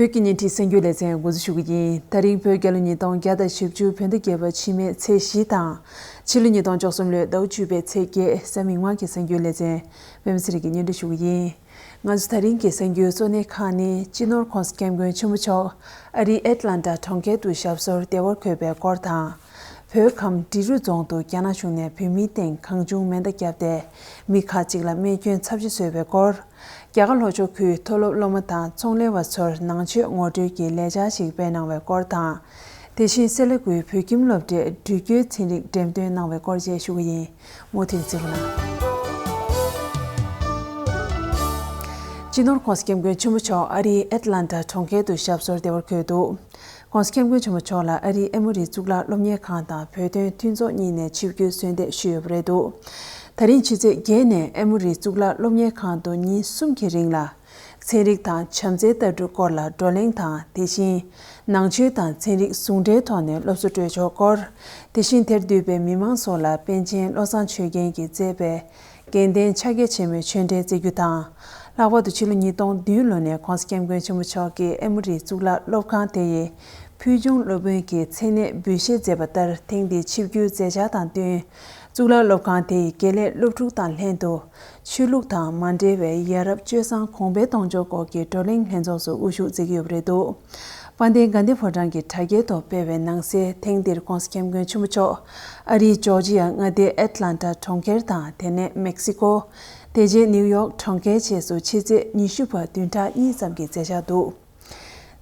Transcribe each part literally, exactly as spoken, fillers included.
བོད་ཀྱི་བརྙན་འཕྲིན་གསར་འགྱུར་ལེ་ཚན་འགོ་འཛུགས་ཞུ་གི་ཡིན། ད་རིང་བོད་རྒྱལ་ལོ་ཉིས་སྟོང་བརྒྱ་དང་བཞི་བཅུ་བོད་ཟླ་བརྒྱད་པ་ཕྱི་མའི་ཚེས་བཞི་དང་། ཕྱི་ལོ་ཉིས་སྟོང་བཅུ་གསུམ་ལོའི་ཟླ་བ་བཅུ་པའི་ཚེས་བརྒྱད། གཟའ་མིག་དམར་གྱི་གསར་འགྱུར་ལེ་ཚན། པད་མ་ཚེ་རིང་གིས་སྙན་སྒྲོན་ཞུ་གི་ཡིན། ང་ཚོ་ད་རིང་གི་གསར་འགྱུར་གཙོ་གནད་ཁག་ནི། སྤྱི་ནོར་༸གོང་ས་༸སྐྱབས་མགོན་ཆེན་པོ་མཆོག་ཨ་རིའི་ཨེཊ་ལན་ཊ་གྲོང་ཁྱེར་དུ་ཞབས་སོར་བདེ་བར་འཁོད་པའི་སྐོར་དང་། བོད་ཁམས་འབྲི་རུ་རྫོང་དུ་རྒྱ་ནག་གཞུང་ནས་བོད་མིའི་སྟེང་གང་བྱུང་མེ་མདའ་བརྒྱབ་སྟེ། མི་ཁག་ཅིག་ལ་རྨས་སྐྱོན་ཚབས་ཆེ་བཟོས་པའི་སྐོར། རྒྱ་གར་ལྷོ་ཕྱོགས་ཁུལ་མཐོ་སློབ་སློབ་མ་དང་ཚོང་ལས་པ་ཚོར་ནང་ཆོས་ངོ་སྤྲོད་ཀྱི་ལས་འཆར་ཞིག་སྤེལ་གནང་བའི་སྐོར་དང་། དེ་བཞིན་སེ་ལ་ཀུའི་བོད་ཁྱིམ་སློབ་གྲྭས་འགྲུལ་སྐྱོད་ཚན་རིག་འགྲེམས་སྟོན་གནང་བའི་སྐོར་བཅས་ཞུ་གི་ཡིན། མུ་མཐུད་གཟིགས་རོགས་གནང་། སྤྱི་ནོར་༸གོང་ས་༸སྐྱབས་མགོན་ཆེན་པོ་མཆོག་ཨ་རིའི་ཨེཊ་ལན་ཊ་གྲོང་ཁྱེར་དུ་ཞབས་སོར་བདེ་བར་འཁོད་འདུག། ༸གོང་ས་༸སྐྱབས་མགོན་ཆེན་པོ་མཆོག་ལ་ཨ་རིའི་ཨེ་མོ་རི་གཙུག་ལག་སློབ་གཉེར་ཁང་དང་བོད་དོན་མཐུན་ཚོགས་གཉིས་ནས་ཆིབས་བསྒྱུར་གསོལ་འདེབས་ཞུས་ཡོད་པ་རེད་འདུག། ད་རིང་ཕྱི་ཚེས་བརྒྱད་ནས་ཨེ་མོ་རི་གཙུག་ལག་སློབ་གཉེར་ཁང་དུ་ཉིན་གསུམ་གྱི་རིང་ལ། ཚན་རིག་དང་བྱམས་བརྩེའི་ལྟ་གྲུབ་སྐོར་ལ་བགྲོ་གླེང་དང་། དེ་བཞིན་ནང་ཆོས་དང་ཚན་རིག་ཟུང་འབྲེལ་ཐོག་ནས་སློབ་གསོ་སྤྲོད་ཕྱོགས་སྐོར། དེ་བཞིན་དེར་འདུས་པའི་མི་མང་སོགས་ལ་པཎ་ཆེན་བློ་བཟང་ཆོས་རྒྱན་གྱིས་མཛད་པའི་དགེ་ལྡན་ཕྱག་རྒྱ་ཆེན་མོའི་ཆོས་འབྲེལ་བསྩལ་རྒྱུ་དང་། ལྷག་པར་དུ་ཕྱི་ལོ་ཉིས་སྟོང་བདུན་ལོ་ནས་༸གོང་ས་༸སྐྱབས་མགོན་ཆེན་པོ་མཆོག་གིས་ཨེ་མོ་རིའི་གཙུག་ལག་སློབ་ཁང་དེ་ཡི་ཕུལ་བྱུང་སློབ་དཔོན་གྱི་མཚན་གནས་འབུལ་བཞེས་མཛད་པ་ལྟར། ཐེངས་འདིའི་ཆིབས་བསྒྱུར་མཛད་འཆར་དང་བསྟུན། གཙུག་ལག་སློབ་ཁང་དེ་ཡི་དགེ་ལས་སློབ་ཕྲུག་དང་ལྷན་དུ། ཆོས་ལུགས་དང་མ་འབྲེལ་བའི་ཡ་རབས་སྤྱོད་བཟང་གོང་འཕེལ་གཏོང་ཕྱོགས་སྐོར་གྱི་བགྲོ་གླེང་ལྷན་ཚོགས་སུ་དབུ་བཞུགས་མཛད་ཀྱི་ཡོད་པ་རེད་འདུག། དཔལ་ལྡན་དགའ་ལྡན་ཕོ་བྲང་གི་དྲ་རྒྱའི་ཐོག་སྤེལ་བའི་ནང་གསལ། ཐེངས་འདིར་༸གོང་ས་༸སྐྱབས་མགོན་ཆེན་པོ་མཆོག་ཨ་རིའི་ཇོར་ཇི་ཡ་མངའ་སྡེའི་ཨེཊ་ལན་ཊ་གྲོང་ཁྱེར་དང་། དེ་ནས་མེག་སི་ཀོ། དེ་རྗེས་ནིའུ་ཡོག་གྲོང་ཁྱེར་བཅས་སུ་ཕྱི་ཚེས་ཉི་ཤུ་བར་བདུན་ཕྲག་གཉིས་ཙམ་གྱི་མཛད་འཆར་འདུག།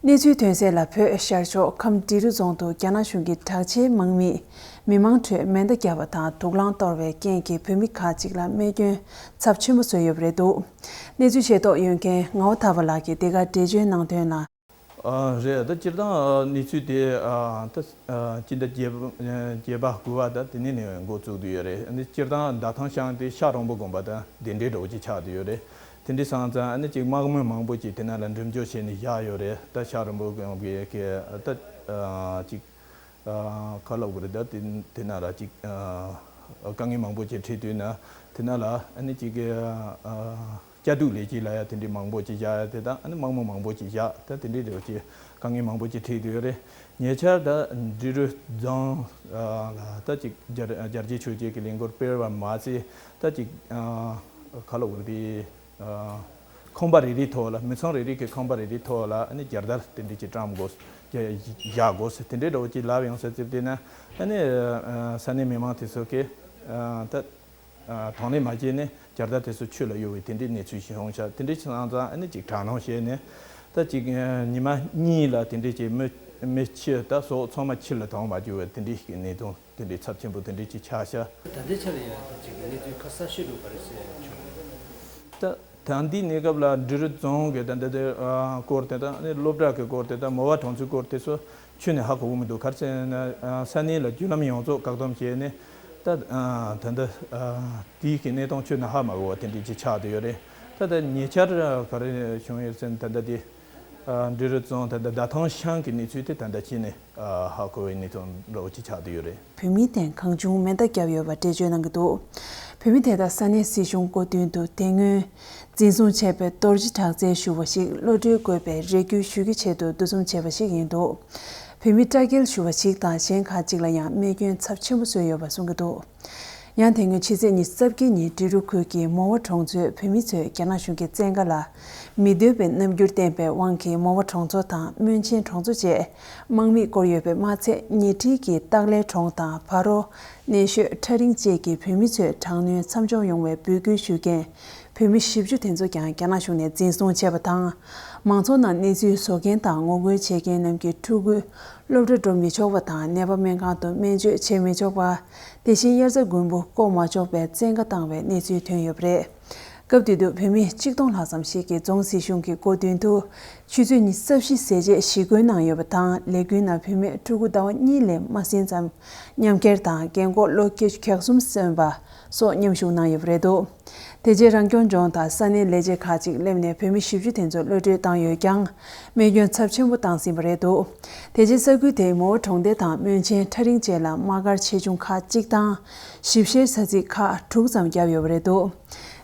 གནས་ཚུལ་ཐོན་གསལ་ལ། བོད་ཤར་ཕྱོགས་ཁམས་འབྲི་རུ་རྫོང་དུ་རྒྱ་ནག་གཞུང་གི་དྲག་ཆས་དམག་མིས་མི་མང་ཁྲོད་མེ་མདའ་བརྒྱབ་པ་དང་། དུག་རླངས་གཏོར་བའི་རྐྱེན་གྱིས་བོད་མི་ཁག་ཅིག་ལ་རྨས་སྐྱོན་ཚབས་ཆེན་པོ་བཟོས་ཡོད་པ་རེད་འདུག། གནས་ཚུལ་ཤེས་རྟོགས་ཡོད་མཁན་ངག་དབང་ཐར་པ་ལགས་ཀྱིས་འདི་གར་འགྲེལ་བརྗོད་གནང་དོན་ལ། ཨ། རེད། ད་སྤྱིར་བཏང་ཨ་གནས་ཚུལ་དེ་ཨ་ད་ཨ་སྤྱི་ཟླ་བརྒྱད་པ་བརྒྱད་པ་དགུ་པ་ད་དེ་ནས་ནས་འགོ་བཙུགས་བསྡད་ཡོད་རེད། ཨ་ནི་སྤྱིར་བཏང་ཟླ་ཐང་ཤང་དེ་ཤག་རོང་པོ་དགོན་པ་དང་དེ་འདྲའི་འདྲ་བོ་ཅིག་ཆགས་བསྡད་ཡོད་རེད། དེ་འདྲའི་སོང་ཙང་ཨ་ནི་ཅིག་དམག་མི་མང་པོ་ཅིག་དེ་ནང་ལ་འགྲེམས་འཇོག་བྱས་ནས་བཞག་ཡོད་རེད། ད་ཤག་རོང་པོ་དགོན་པའི་གི་ད་ཨ་ཅིག་ཨ་ག་ལབ་དགོས་རེད། ད་དེ་དེ་ནང་ལ་ཅིག་ཨ་དཀའ་ངལ་མང་པོ་ཅིག་འཕྲད་དུས་ན་དེ་ནང་ལ་ཨ་ནི་ཅིག་གི་ཨ། སྐྱ་དུག་ལས་བྱེད་ལ་ཡ་དེ་འདྲའི་མང་པོ་ཅིག་བཞག་ཡ་དེ་དང་། ཨ་ནི་དམག་མི་མང་པོ་ཅིག་བཞག་ད་དེ་འདྲའི་རེད་ཅེས་དཀའ་ངལ་མང་པོ་ཅིག་འཕྲད་ཡོད་རེད། ཉེ་ཆར་ད་འབྲི་རུ་རྫོང་ལ་ད་ཅིག་རྒྱལ་རྒྱལ་གཅེས་ཆོས་གཅེས་ཀྱི་ལས་འགུལ་སྤེལ་བ་མ་ཟད། ད་ཅིག་ག་ལབ་དགོས་རེད། ཁང་པ་རེ་རེའི་ཐོག་ལ། མི་ཚང་རེ་རེ་གི་ཁང་པ་རེ་རེའི་ཐོག་ལ་ཨ་ནི་རྒྱལ་དར་དེ་འདྲའི་ཅིག་བཀྲམ་དགོས། བཞག་དགོས་དེ་འདྲའི་འདྲ་བོ་ཅིག་ལབ་ཡོང་ས་ཙིག་དེ་ན། ཨ་ནི་ས་གནས་མི་མང་དེ་ཚོ་གིས་ད། དང་ལེན་མ་བྱས་ནས་རྒྱལ་དར་དེ་ཚོ་ཆུ་ལ་གཡོ་བའི་དེ་འདྲའི་གནས་ཚུལ་ཞིག་བྱུང་ཤག། དེ་འདྲའི་ཆ་ཚང་ཨ་ནི་ཅིག་དྲག་སྣང་བྱས་ནས་ད་ཅིག་ཉི་མ་གཉིས་ལ་དེ་འདྲའི་ཅིག་མི་མི་ཕྱི་ད་སོགས་ཚང་མ་ཕྱི་ལ་ཐོན་མ་བཅུག་པའི་དེ་འདྲའི་ཞིག་གི་གནད་དོན་དེ་འདྲའི་ཚབས་ཆེན་པོ་དེ་འདྲའི་ཅིག་ཆགས་ཤག། ད་ལྟའི་ཆར་ཡང་ད་ཅིག་གནས་ཚུལ་ཁ་གསལ་ཤོས་རུ་ག་རེ་ཟེར་བྱུང་། ད། ད་འདིའི་གནས་སྐབས་ལ་འབྲི་རུ་རྫོང་གི་ད་ལྟ་དེ་སྐོར་དེ་དང་། ཨ་ནི་སློབ་གྲྭ་གི་སྐོར་དེ་དང་། མོ་བ་གྲོང་ཚོའི་སྐོར་དེ་ཚོ་ཁྱོན་ནས་ཧ་གོ་གི་མི་འདུག། ག་རེ་ཟེར་ན་ས་གནས་ལ་བརྒྱུད་ལམ་ཡོངས་རྫོགས་བཀག་སྡོམ་བྱས་ནས་ད་ད་ལྟ་དེའི་གི་གནས་སྟངས་ཁྱོན་ནས་ཧ་མ་གོ་བ་དེ་འདྲ་ཅིག་ཆགས་བསྡད་ཡོད་རེད། ད་ལྟ་ཉེ་ཆར་ག་རེ་བྱུང་ཡོད་ཟེར་ན། ད་ལྟ་དེ་འབྲི་རུ་རྫོང་ད་ལྟ་ཟླ་ཐང་ཤང་གི་གནས་ཚུལ་དེ་ད་ལྟ་ཕྱིན་ནས། ཧ་གོ་བའི་གནས་ཚུལ་འདྲ་བོ་ཅིག་ཆགས་བསྡད་ཡོད་རེད། བོད་མིའི་སྟེང་གང་བྱུང་མེ་མདའ་བརྒྱབ་ཡོད་པ་འགྲེལ་བརྗོད་གནང་གི་འདུག། བོད་མི་དེ་དག་ས་གནས་སྲིད་གཞུང་སྒོ་མདུན་དུ་དེ་སྔོན་འཛིན་བཟུང་བྱས་པའི་རྡོ་རྗེ་དྲག་རྩལ་ཞུ་བ་ཞིག་གློད་གྲོལ་དགོས་པའི་རེ་སྐུལ་ཞུ་རྒྱུའི་ཆེད་དུ་འདུ་འཛོམས་བྱས་པ་ཞིག་ཡིན་འདུག། བོད་མི་སྐྲ་རྒྱལ་ཞུ་བ་ཞིག་དང་གཞན་ཁག་ཅིག་ལ་ཡང་རྨས་སྐྱོན་ཚབས་ཆེན་པོ་བཟོས་ཡོད་པ་གསུང་གི་འདུག། ཡང་དེ་སྔོན་ཕྱི་ཚེས་ཉི་ཤུ་རྩ་བརྒྱད་ཉིན་འབྲི་རུ་ཁུལ་གྱི་མོ་བ་གྲོང་ཚོའི་བོད་མི་ཚོས་རྒྱ་ནག་གཞུང་གི་བཙན་བཀའ་ལ་མི་འདོད་པའི་རྣམ་འགྱུར་བསྟན་པའི་དབང་གིས། མོ་བ་གྲོང་ཚོ་དང་སྨོན་ཆེན་གྲོང་ཚོ་བཅས་དམག་མིས་བསྐོར་ཡོད་པའི་དམག་ཚད་ཉེ་འཁྲིས་ཀྱི་སྟག་ལའི་གྲོང་དང་། ཕ་རོ། སྣེ་ཤོད། ཁྲ་རིང་བཅས་ཀྱི་བོད་མི་ཚོས་དྲག་གནོན་མཚམས་འཇོག་ཡོང་བའི་འབོད་སྐུལ་ཞུ་མཁན་བོད་མི་བཞི་བཅུ་དེ་ཚོ་ཀྱང་རྒྱ་ནག་གཞུང་ནས་འཛིན་བཟུང་བྱས་པ་དང་། མང་ཚོགས་ནང་གནས་ཚུལ་བཟོ་མཁན་དང་ངོ་རྒོལ་བྱེད་མཁན་རྣམས་ཀྱི་ཕྲུ་གུ་སློབ་གྲྭ་འགྲོ་མི་ཆོག་པ་དང་། ནད་པ་སྨན་ཁང་དུ་སྨན་བཅོས་བྱེད་མི་ཆོག་པ། དེ་བཞིན་དབྱར་རྩྭ་དགུན་འབུ་བརྐོ་མ་ཆོག་པའི་བཙན་བཀའ་བཏང་བའི་གནས་ཚུལ་ཐོན་ཡོད་པ་རེད། སྐབས་དེ་དུས་བོད་མི་ཆིག་སྟོང་ལྷག་ཙམ་ཞིག་གིས་རྫོང་སྲིད་གཞུང་གི་སྒོ་མདུན་དུ་ཆུ་ཚོད་ཉི་ཤུ་རྩ་བཞི་ཟས་བཅད་ཞི་རྒོལ་གནང་ཡོད་པ་དང་། ལས་འགུལ་ནང་བུད་མེད་ཕྲུ་གུ་ཟླ་བ་གཉིས་ལས་མ་ཟིན་ཙམ་མཉམ་འཁྱེར་དང་། རྒན་འཁོགས་ལོ་བརྒྱད་ཅུ་གྱ་གསུམ་སོན་པ་སོགས་མཉམ་ཞུགས་གནང་ཡོད་པ་རེད་འདུག། དེ་རྗེས་རང་སྐྱོང་ལྗོངས་དང་ས་གནས་ལས་བྱེད་ཁག་ཅིག་སླེབས་ནས་བོད་མི་བཞི་བཅུ་དེ་ཚོ་གློད་གྲོལ་བཏང་ཡོད་ཀྱང་། རྨས་སྐྱོན་ཚབས་ཆེན་པོ་བཏང་ཟིན་པ་རེད་འདུག། དེ་རྗེས་ས་ཁུལ་དེའི་མོ་བ་གྲོང་སྡེ་དང་སྨོན་ཆེན། ཁྲ་རིང་བཅས་ལ་དམག་སྒར་ཆེ་ཆུང་ཁག་གཅིག་དང་། ཞིབ་བཤེར་ས་ཚིགས་ཁག་དྲུག་ཙམ་བརྒྱབ་ཡོད་པ་རེད་འདུག།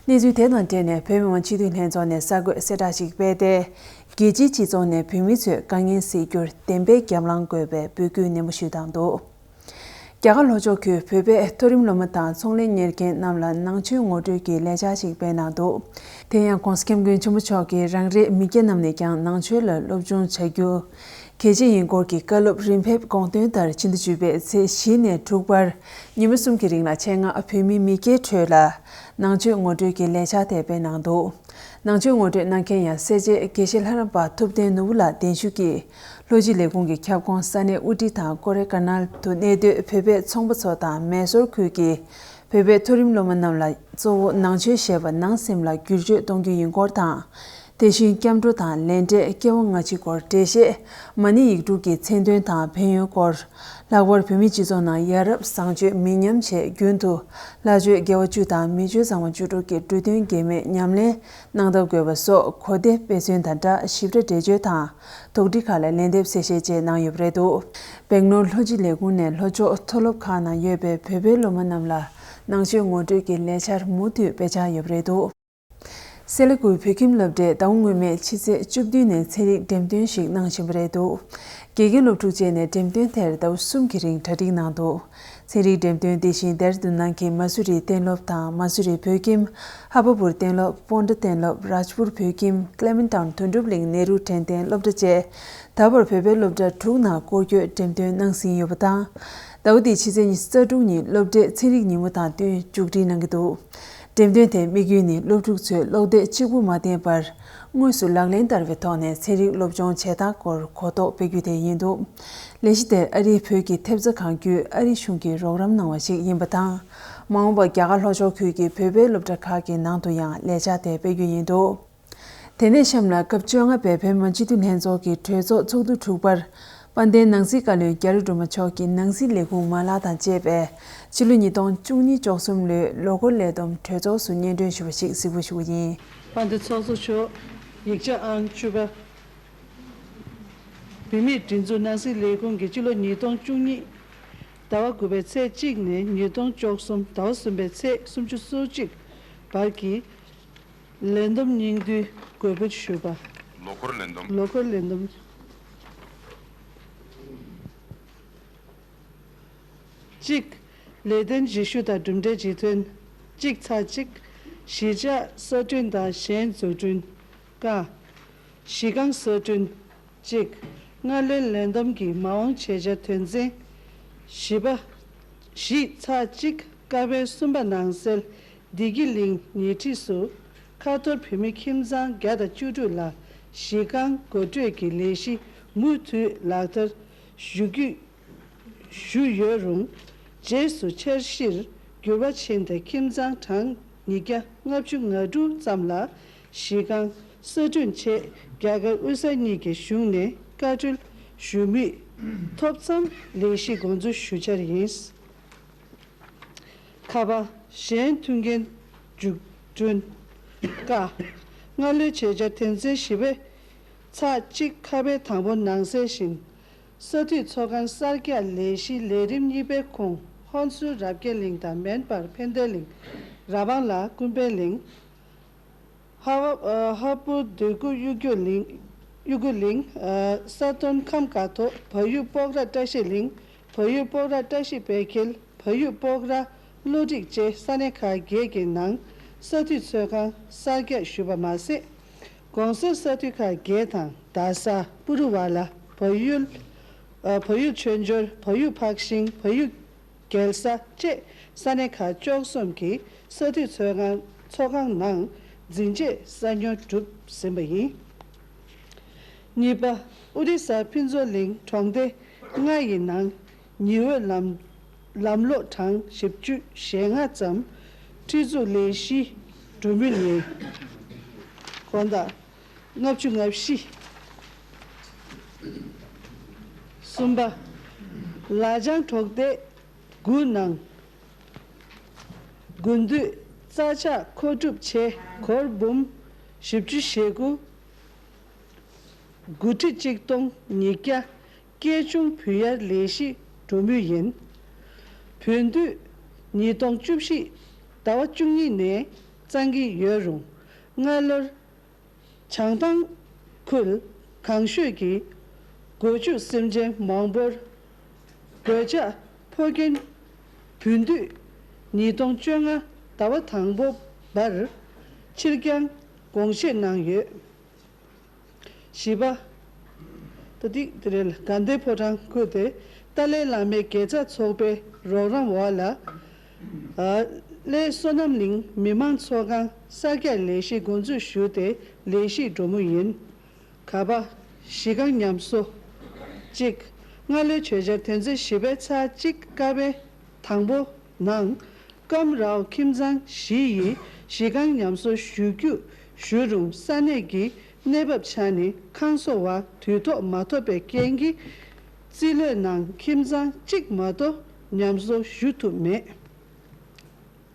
གནས་ཚུལ་དེ་དང་འབྲེལ་ནས་བོད་མི་མང་སྤྱི་འཐུས་ལྷན་ཚོགས་ནས་གསར་འགོད་གསལ་བསྒྲགས་ཤིག་སྤེལ་ཏེ། རྒྱལ་སྤྱིའི་སྤྱི་ཚོགས་ནས་བོད་མི་ཚོས་དཀའ་ངལ་སེལ་རྒྱུར་བདེན་པའི་རྒྱབ་ལངས་དགོས་པའི་འབོད་སྐུལ་ནན་པོ་ཞུས་གནང་འདུག། རྒྱ་གར་ལྷོ་ཕྱོགས་ཁུལ་བོད་པའི་མཐོ་རིམ་སློབ་མ་དང་ཚོང་ལས་གཉེར་མཁན་རྣམས་ལ་ནང་ཆོས་ངོ་སྤྲོད་ཀྱི་ལས་འཆར་ཞིག་སྤེལ་གནང་འདུག། དེ་ཡང་༧གོང་ས་༧སྐྱབས་མགོན་ཆེན་པོ་མཆོག་གིས་རང་རེའི་མི་སྐྱ་རྣམས་ནས་ཀྱང་ནང་ཆོས་ལ་སློབ་སྦྱོང་བྱ་རྒྱུ་གལ་ཆེ་ཡིན་སྐོར་གྱི་བཀའ་སློབ་རིམ་ཕེབས་དགོངས་དོན་ལྟར་ཕྱི་ཟླ་བཅུ་པའི་ཚེས་བཞི་ནས་དྲུག་བར་ཉི་མ་གསུམ་གྱི་རིང་ལ་ཆེད་མངགས་བོད་མི་མི་སྐྱའི་ཁྲོད་ལ་ནང་ཆོས་ངོ་སྤྲོད་ཀྱི་ལས་འཆར་དེ་སྤེལ་གནང་འདུག། ནང་ཆོས་ངོ་སྤྲོད་གནང་མཁན་ཡང་སེར་བྱེས་དགེ་བཤེས་ལྷ་རམས་པ་ཐུབ་བསྟན་ནོར་བུ་ལགས་གདན་ཞུ་གིས་ལྷོ་སྤྱི་ལས་ཁུངས་ཀྱི་ཁྱབ་ཁོངས་ས་གནས་ཨུ་ཊི་དང་ཀོ་རེ་ཀ་ནལ་དུ་གནས་སྡོད་བོད་པའི་ཚོང་པ་ཚོ་དང་མེ་སོར་ཁུལ་གྱི་བོད་པའི་མཐོ་རིམ་སློབ་མ་རྣམས་ལ་གཙོ་བོ་ནང་ཆོས་ཞེས་པ་ནང་སེམས་ལ་བསྒྱུར་བཅོས་གཏོང་རྒྱུ་ཡིན་སྐོར་དང་། དེ་བཞིན་སྐྱབས་འགྲོ་དང་ལས་འབྲས་སྐྱེ་བ་སྔ་ཕྱི་སྐོར་འགྲེལ་བཤད་མ་ཎི་ཡིག་དྲུག་གི་མཚན་དོན་དང་ཕན་ཡོན་སྐོར། ལྷག་པར་བོད་མིའི་སྤྱི་ཚོགས་ནང་ཡ་རབས་བཟང་སྤྱོད་མི་ཉམས་ཆེད་རྒྱུན་དུ་ལྷ་ཆོས་དགེ་བ་བཅུ་དང་མི་ཆོས་གཙང་མ་བཅུ་དྲུག་གི་འབྲུ་དོན་གེགས་མེད་ཉམས་ལེན་གནང་ཐབས་དགོས་པ་སོགས་གོ་བདེ་དཔེ་མཚོན་དང་སྦྲགས་ཞིབ་ཕྲ་འགྲེལ་བརྗོད་དང་དོགས་འདྲི་ཁག་ལ་ལན་འདེབས་གསལ་བཤད་བཅས་གནང་ཡོད་པ་རེད་འདུག། སྦེང་ལོར་ལྷོ་སྤྱི་ལས་ཁུངས་ནས་ལྷོ་ཕྱོགས་མཐོ་སློབ་ཁག་ནང་ཡོད་པའི་བོད་པའི་སློབ་མ་རྣམས་ལ་ནང་ཆོས་ངོ་སྤྲོད་ཀྱི་ལས་འཆར་མུ་མཐུད་སྤེལ་འཆར་ཡོད་པ་རེད་འདུག། སེ་ལ་ཀུའི་བོད་ཁྱིམ་སློབ་གྲྭས་ཟླ་བ་སྔོན་མའི་ཕྱི་ཚེས་བཅུ་བདུན་ནས་ཚན་རིག་འགྲེམས་སྟོན་ཞིག་གནང་བཞིན་པ་རེད་འདུག། དགེ་རྒན་སློབ་ཕྲུག་བཅས་ནས་འགྲེམས་སྟོན་དེར་ཟླ་བ་གསུམ་གྱི་རིང་གྲ་སྒྲིག་གནང་འདུག། ཚན་རིག་འགྲེམས་སྟོན་དེ་བཞིན་དེར་དུ་ནང་གི་མ་སུ་རི་གཏན་སློབ་དང་མ་སུ་རི་བོད་ཁྱིམ། ཧ་པ་པུར་གཏན་སློབ། པོན་ཏྲ་གཏན་སློབ། རཱཇ་པུར་བོད་ཁྱིམ། ཀླེ་མན་ཊའོན་དོན་གྲུབ་གླིང་ནེ་རུ་དྲན་རྟེན་སློབ་གྲྭ་བཅས་ད་བར་བོད་པའི་སློབ་གྲྭ་དྲུག་ནང་སྐོར་སྐྱོད་འགྲེམས་སྟོན་གནང་ཟིན་ཡོད་པ་དང་། ཟླ་བ་འདིའི་ཕྱི་ཚེས་ཉི་ཤུ་རྩ་དྲུག་ཉིན་སློབ་གྲྭས་ཚན་རིག་ཉིན་མོ་དང་བསྟུན་མཇུག་སྒྲིལ་གནང་གི་འདུག། འགྲེམས་སྟོན་དེའི་དམིགས་ཡུལ་ནི་སློབ་ཕྲུག་ཚོས་ཀློག་དེབ་གཅིག་པུ་མ་བསྟེན་པར་དངོས་སུ་ལག་ལེན་བསྟར་བའི་ཐོག་ནས་ཚན་རིག་སློབ་སྦྱོང་བྱེད་སྟངས་སྐོར་གོ་རྟོགས་སྤེལ་རྒྱུ་དེ་ཡིན་འདུག། ལས་གཞི་དེར་ཨ་རིའི་བོད་ཀྱི་ཐེབས་རྩ་ཁང་བརྒྱུད་ཨ་རི་གཞུང་གིས་རོགས་རམ་གནང་བ་ཞིག་ཡིན་པ་དང་། མ་འོངས་པར་རྒྱ་གར་ལྷོ་ཕྱོགས་ཁུལ་གྱི་བོད་པའི་སློབ་གྲྭ་ཁག་གི་ནང་དུ་ཡང་ལས་འཆར་དེ་སྤེལ་རྒྱུ་ཡིན་འདུག། དེ་ནས་གཤམ་ལ་སྐབས་བཅོ་ལྔ་པའི་བོད་མི་སྤྱི་འཐུས་ལྷན་ཚོགས་ཀྱི་གྲོས་ཚོགས་ཚོགས་འདུ་དྲུག་པར། དཔལ་ལྡན་ནང་སྲིད་བཀའ་བློན་རྒྱ་རི་སྒྲོལ་མ་མཆོག་གིས་ནང་སྲིད་ལས་ཁུངས་མ་ལག་དང་བཅས་པའི་ཕྱི་ལོ་ཉིས་སྟོང་བཅུ་གཉིས་བཅུ་གསུམ་ལོའི་ལོ་འཁོར་ལས་བསྡོམས་གྲོས་ཚོགས་སུ་སྙན་སྒྲོན་ཞུ་བ་ཞིག་གཟིགས་འབུལ་ཞུ་བ་ཡིན། དཔལ་ལྡན་ཚོགས་གཙོ་མཆོག། ཡིག་ཆ་ཨང་བཅུ་པ། བོད་མིའི་སྒྲིག་འཛུགས་ནང་སྲིད་ལས་ཁུངས་ཀྱི་སྤྱི་ལོ་ཉིས་སྟོང་བཅུ་གཉིས་ཟླ་བ་དགུ་པའི་ཚེས་གཅིག་ནས་ཉིས་སྟོང་བཅུ་གསུམ་ཟླ་བ་གསུམ་པའི་ཚེས་སུམ་ཅུ་སོ་གཅིག་བར་གྱི་ལས་བསྡོམས་སྙིང་བསྡུས་འགོད་འབུལ་ཞུས་པ། ལོ་འཁོར་ལས་བསྡོམས། ལོ་འཁོར་ལས་བསྡོམས། གཅིག་ལས་དོན་བརྗེ་ཞུ་དང་གྲུབ་འབྲས་རྗེས་ཐོན། གཅིག་ཚེག་གཅིག་གཞིས་ཆགས་གསར་སྐྲུན་དང་གཞན་འཛུགས་སྐྲུན། ཀ་གཞི་རྐང་གསར་སྐྲུན། གཅིག་སྔ་ལོའི་ལས་བསྡོམས་ཀྱི་མ་འོངས་བྱེད་འཆར་དོན་ཚན། བཞི་པ། བཞི་ཚེག་གཅིག་ཀ་བའི་གསུམ་པ་ནང་གསལ། བདེ་སྐྱིད་གླིང་ཉེ་འཁྲིས་སུ་ཁ་ཐོར་བོད་མི་ཁྱིམ་ཚང་བརྒྱ་དང་བཅུ་དྲུག་ལ་གཞི་རྐང་འགོ་སྤྲོད་ཀྱི་ལས་གཞི་མུ་མཐུད་ལག་བསྟར་ཞུ་རྒྱུ་ཞུ་ཡོད་རུང་། རྗེས་སུ་འཆར་གཞིར་འགྱུར་བ་ཕྱིན་ཏེ་ཁྱིམ་ཚང་གྲངས་ཉིས་བརྒྱ་ལྔ་བཅུ་ང་དྲུག་ཙམ་ལ་གཞི་རྐང་གསར་སྐྲུན་ཆེད་རྒྱ་གར་དབུས་ས་གཉིས་ཀྱི་གཞུང་ནས་བཀའ་འཁྲོལ་ཞུ་མུས་ཐོབ་མཚམས་ལས་གཞི་འགོ་འཛུགས་ཞུ་འཆར་ཡིན། ཁ་པ་གཞན་མཐུན་རྐྱེན་འཛུགས་སྐྲུན། ཀ་སྔ་ལོའི་བྱེད་འཆར་དོན་ཚན་བཞི་པའི་ཚེག་གཅིག་ཁ་པའི་དང་པོ་ནང་གསལ་བཞིན། ས་འཐུས་ཚོགས་ཁང་གསར་རྒྱག་ལས་གཞི་ལས་རིམ་གཉིས་པའི་ཁོངས་ཧོན་སུར་རབ་རྒྱས་གླིང་དང་མན་སྤར་ཕན་བདེ་གླིང་ར་བང་ལ་ཀུན་ཕན་གླིང་། ཧ་བ་ཨ་ཧ་པུར་འདོད་རྒུ་གཡུ་རྒྱུད་གླིང་། གཡུ་རྒྱུད་གླིང་། ཨ་ས་སྟོན་ཁམས་དགའ་ཐོག་བལ་ཡུལ་སྤོག་ར་བཀྲ་ཤིས་གླིང་། བལ་ཡུལ་སྤོག་ར་བཀྲ་ཤིས་དཔལ་འཁྱིལ། བལ་ཡུལ་སྤོག་ར་བློ་འགྲིག་བཅས་ས་གནས་ཁག་བརྒྱད་ཀྱི་ནང་ས་འཐུས་ཚོགས་ཁང་གསར་རྒྱག་ཞུས་པ་མ་ཟད། གོང་གསལ་ས་འཐུས་ཁག་བརྒྱད་དང་རྡ་ས། པུ་རུ་ཝ་ལ། བལ་ཡུལ། ཨ་བལ་ཡུལ་ཆོས་འབྱོར། བལ་ཡུལ་འཕགས་ཤིང་། བལ་ཡུལ་རྒྱལ་ས་བཅས་ས་གནས་ཁག་བཅུ་གསུམ་གྱི་ས་འཐུས་ཚོགས་ཁང་ཚོགས་ཁང་ནང་འཛིན་ཆས་གསར་ཉོ་གྲུབ་ཟིན་པ་ཡིན། གཉིས་པ། ཨོ་རི་ས་ཕུན་ཚོགས་གླིང་གྲོང་སྡེ་ལྔ་ཡི་ནང་ཉི་འོད་ལམ་ལམ་གློག་གྲངས་བཞི་བཅུ་ཞེ་ལྔ་ཙམ་སྤྲི་འཛུགས་ལས་གཞི་འགྲོ་མུས་ཡིན། དགོངས་དག་ལྔ་བཅུ་ང་བཞི། གསུམ་པ། ལ་ལྗང་གྲོང་སྡེ་དགུ་ནང་དགུན་དུས་རྩྭ་ཆག་མཁོ་སྒྲུབ་ཆེད་སྒོར་འབུམ་བཞི་བཅུ་ཞེ་དགུ། དགུ་ཁྲི་གཅིག་སྟོང་ཉིས་བརྒྱ་སྐྱེད་ཆུང་བུད་ཡལ་ལས་གཞི་འགྲོ་མུས་ཡིན། བོད་དུས་ཉིས་སྟོང་བཅུ་བཞི་ཟླ་བ་བཅུ་གཉིས་ནས་གཙང་གི་ཡོད་རུང་སྔ་ལོར་བྱང་ཐང་ ཁུལ་གངས་ཤོད་ཀྱི་སྒོ་ཕྱུགས་སེམས་ཅན་མང་པོར་གོད་ཆག་ཕོག་རྐྱེན་བུ་འདུས་ཉིས་སྟོང་བཅོ་ལྔ་ཟླ་བ་དང་པོ་བར་ཕྱིར་འགྱངས་དགོངས་བཞེས་གནང་ཡོད། བཞི་པ། ད་ཏིག་དེ་རེད། དགའ་ལྡན་ཕོ་བྲང་ཁུལ་དེ་ཏཱ་ལའི་བླ་མའི་དགེ་རྩ་ཚོགས་པའི་རོགས་རམ་འོག་ལ། ཨ། གླེ་བསོད་ནམས་གླིང་མི་མང་ཚོགས་ཁང་གསར་རྒྱག་ལས་གཞི་འགོ་འཛུགས་ཞུས་ཏེ་ལས་གཞི་འགྲོ་མུས་ཡིན། ག་པ། གཞི་རྐང་ཉམས་གསོ། གཅིག་སྔ་ལོའི་ཆོས་འཆར་དོན་ཚན་བཞི་པའི་ཚེག་གཅིག་ཀ་པའི་དང་པོ་ནང་། ཀམ་རའོ་ཁྱིམ་ཚང་བཞི་ཡི་གཞི་རྐང་ཉམས་གསོ་ཞུ་རྒྱུ་ཞུ་རུང་ས་གནས་ཀྱི་གནས་བབ་ཆ་ནས་ཁང་བཟོ་བ་དུས་ཐོག་མ་ཐོབ་པའི་རྐྱེན་གྱིས། རྩིས་ལོའི་ནང་ཁྱིམ་ཚང་གཅིག་མ་གཏོགས་ཉམས་གསོ་ཞུ་ཐུབ་མེད།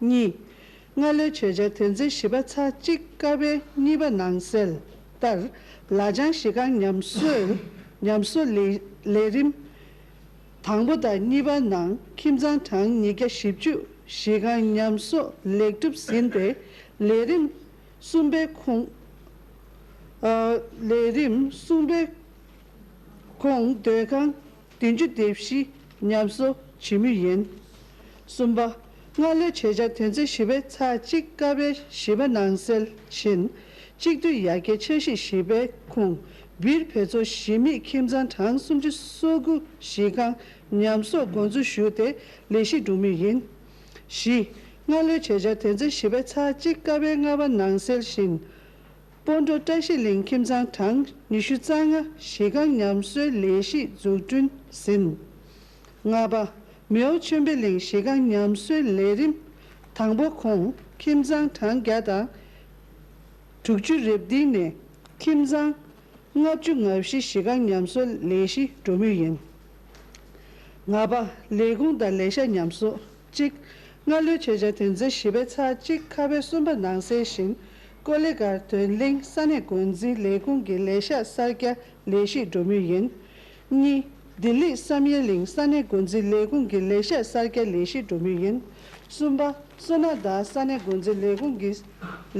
གཉིས། སྔ་ལོའི་ཆོས་འཆར་དོན་ཚན་བཞི་པ་ཚེག་གཅིག་ཀ་པའི་གཉིས་པ་ནང་གསལ་ལྟར། ལ་ལྗང་གཞི་རྐང་ཉམས་གསོའི་ཉམས་གསོ་ལས་ལས་རིམ་དང་པོ་དང་གཉིས་པ་ནང་ཁྱིམ་ཚང་གྲངས་ཉིས་བརྒྱ་བཞི་བཅུ་གཞི་རྐང་ཉམས་གསོ་ལེགས་གྲུབ་ཟིན་ཏེ། ལས་རིམ་གསུམ་པའི་ཁོངས། ཨ། ལས་རིམ་གསུམ་པའི་ཁོངས་སྡོད་ཁང་བདུན་ཅུ་དོན་བཞི་ཉམས་གསོ་བྱེད་མུས་ཡིན། གསུམ་པ། སྔ་ལོའི་ཆོས་འཆར་དོན་ཚན་བཞི་པའི་ཚེག་གཅིག་ཀ་པའི་བཞི་པ་ནང་གསལ་བཞིན། གཅིག་སྡུད་ཡར་རྒྱས་འཆར་གཞི་བཞི་པའི་ཁོངས་སྦིར་བོད་ཚོ་གཞིས་མེད་ཁྱིམ་ཚང་གྲངས་སུམ་ཅུ་སོ་དགུ་གཞི་རྐང་ཉམས་གསོ་འགོ་འཛུགས་ཞུས་ཏེ་ལས་གཞི་འགྲོ་མུས་ཡིན། བཞི། སྔ་ལོའི་ཆོས་འཆར་དོན་ཚན་བཞི་པའི་ཚེག་གཅིག་ཀ་པའི་ལྔ་པ་ནང་གསལ་བཞིན། སྤོན་གྲོང་བཀྲ་ཤིས་གླིང་ཁྱིམ་ཚང་གྲངས་ཉི་ཤུ་རྩ་ལྔ་གཞི་རྐང་ཉམས་གསོའི་ལས་གཞི་འཛུགས་སྐྲུན་ཟིན། ལྔ་པ། མེའོ་ཆོས་འཕེལ་གླིང་གཞི་རྐང་ཉམས་གསོའི་ལས་རིམ་དང་པོ་ཁོངས་ཁྱིམ་ཚང་གྲངས་བརྒྱ་དང་དྲུག་ཅུ་རེ་བདུན་ནས་ཁྱིམ་ཚང་ལྔ་བཅུ་ང་བཞི་གཞི་རྐང་ཉམས་གསོའི་ལས་གཞི་འགྲོ་མུས་ཡིན། ལྔ་པ། ལས་ཁུངས་དང་ལས་ཤག་ཉམས་གསོ། གཅིག་སྔ་ལོའི་ཆོས་འཆར་དོན་ཚན་བཞི་པའི་ཚེག་གཅིག་ཁ་པའི་གསུམ་པ་ནང་གསལ་བཞིན། ཀོ་ལི་གྷལ་དོན་གླིང་ས་གནས་འགོ་འཛིན་ལས་ཁུངས་ཀྱི་ལས་ཤག་གསར་རྒྱག་ལས་གཞི་འགྲོ་མུས་ཡིན། གཉིས། ལྡི་ལི་བསམ་ཡས་གླིང་ས་གནས་འགོ་འཛིན་ལས་ཁུངས་ཀྱི་ལས་ཤག་གསར་རྒྱག་ལས་གཞི་འགྲོ་མུས་ཡིན། གསུམ་པ། སོ་ན་བརྡ་ས་གནས་འགོ་འཛིན་ལས་ཁུངས་ཀྱི་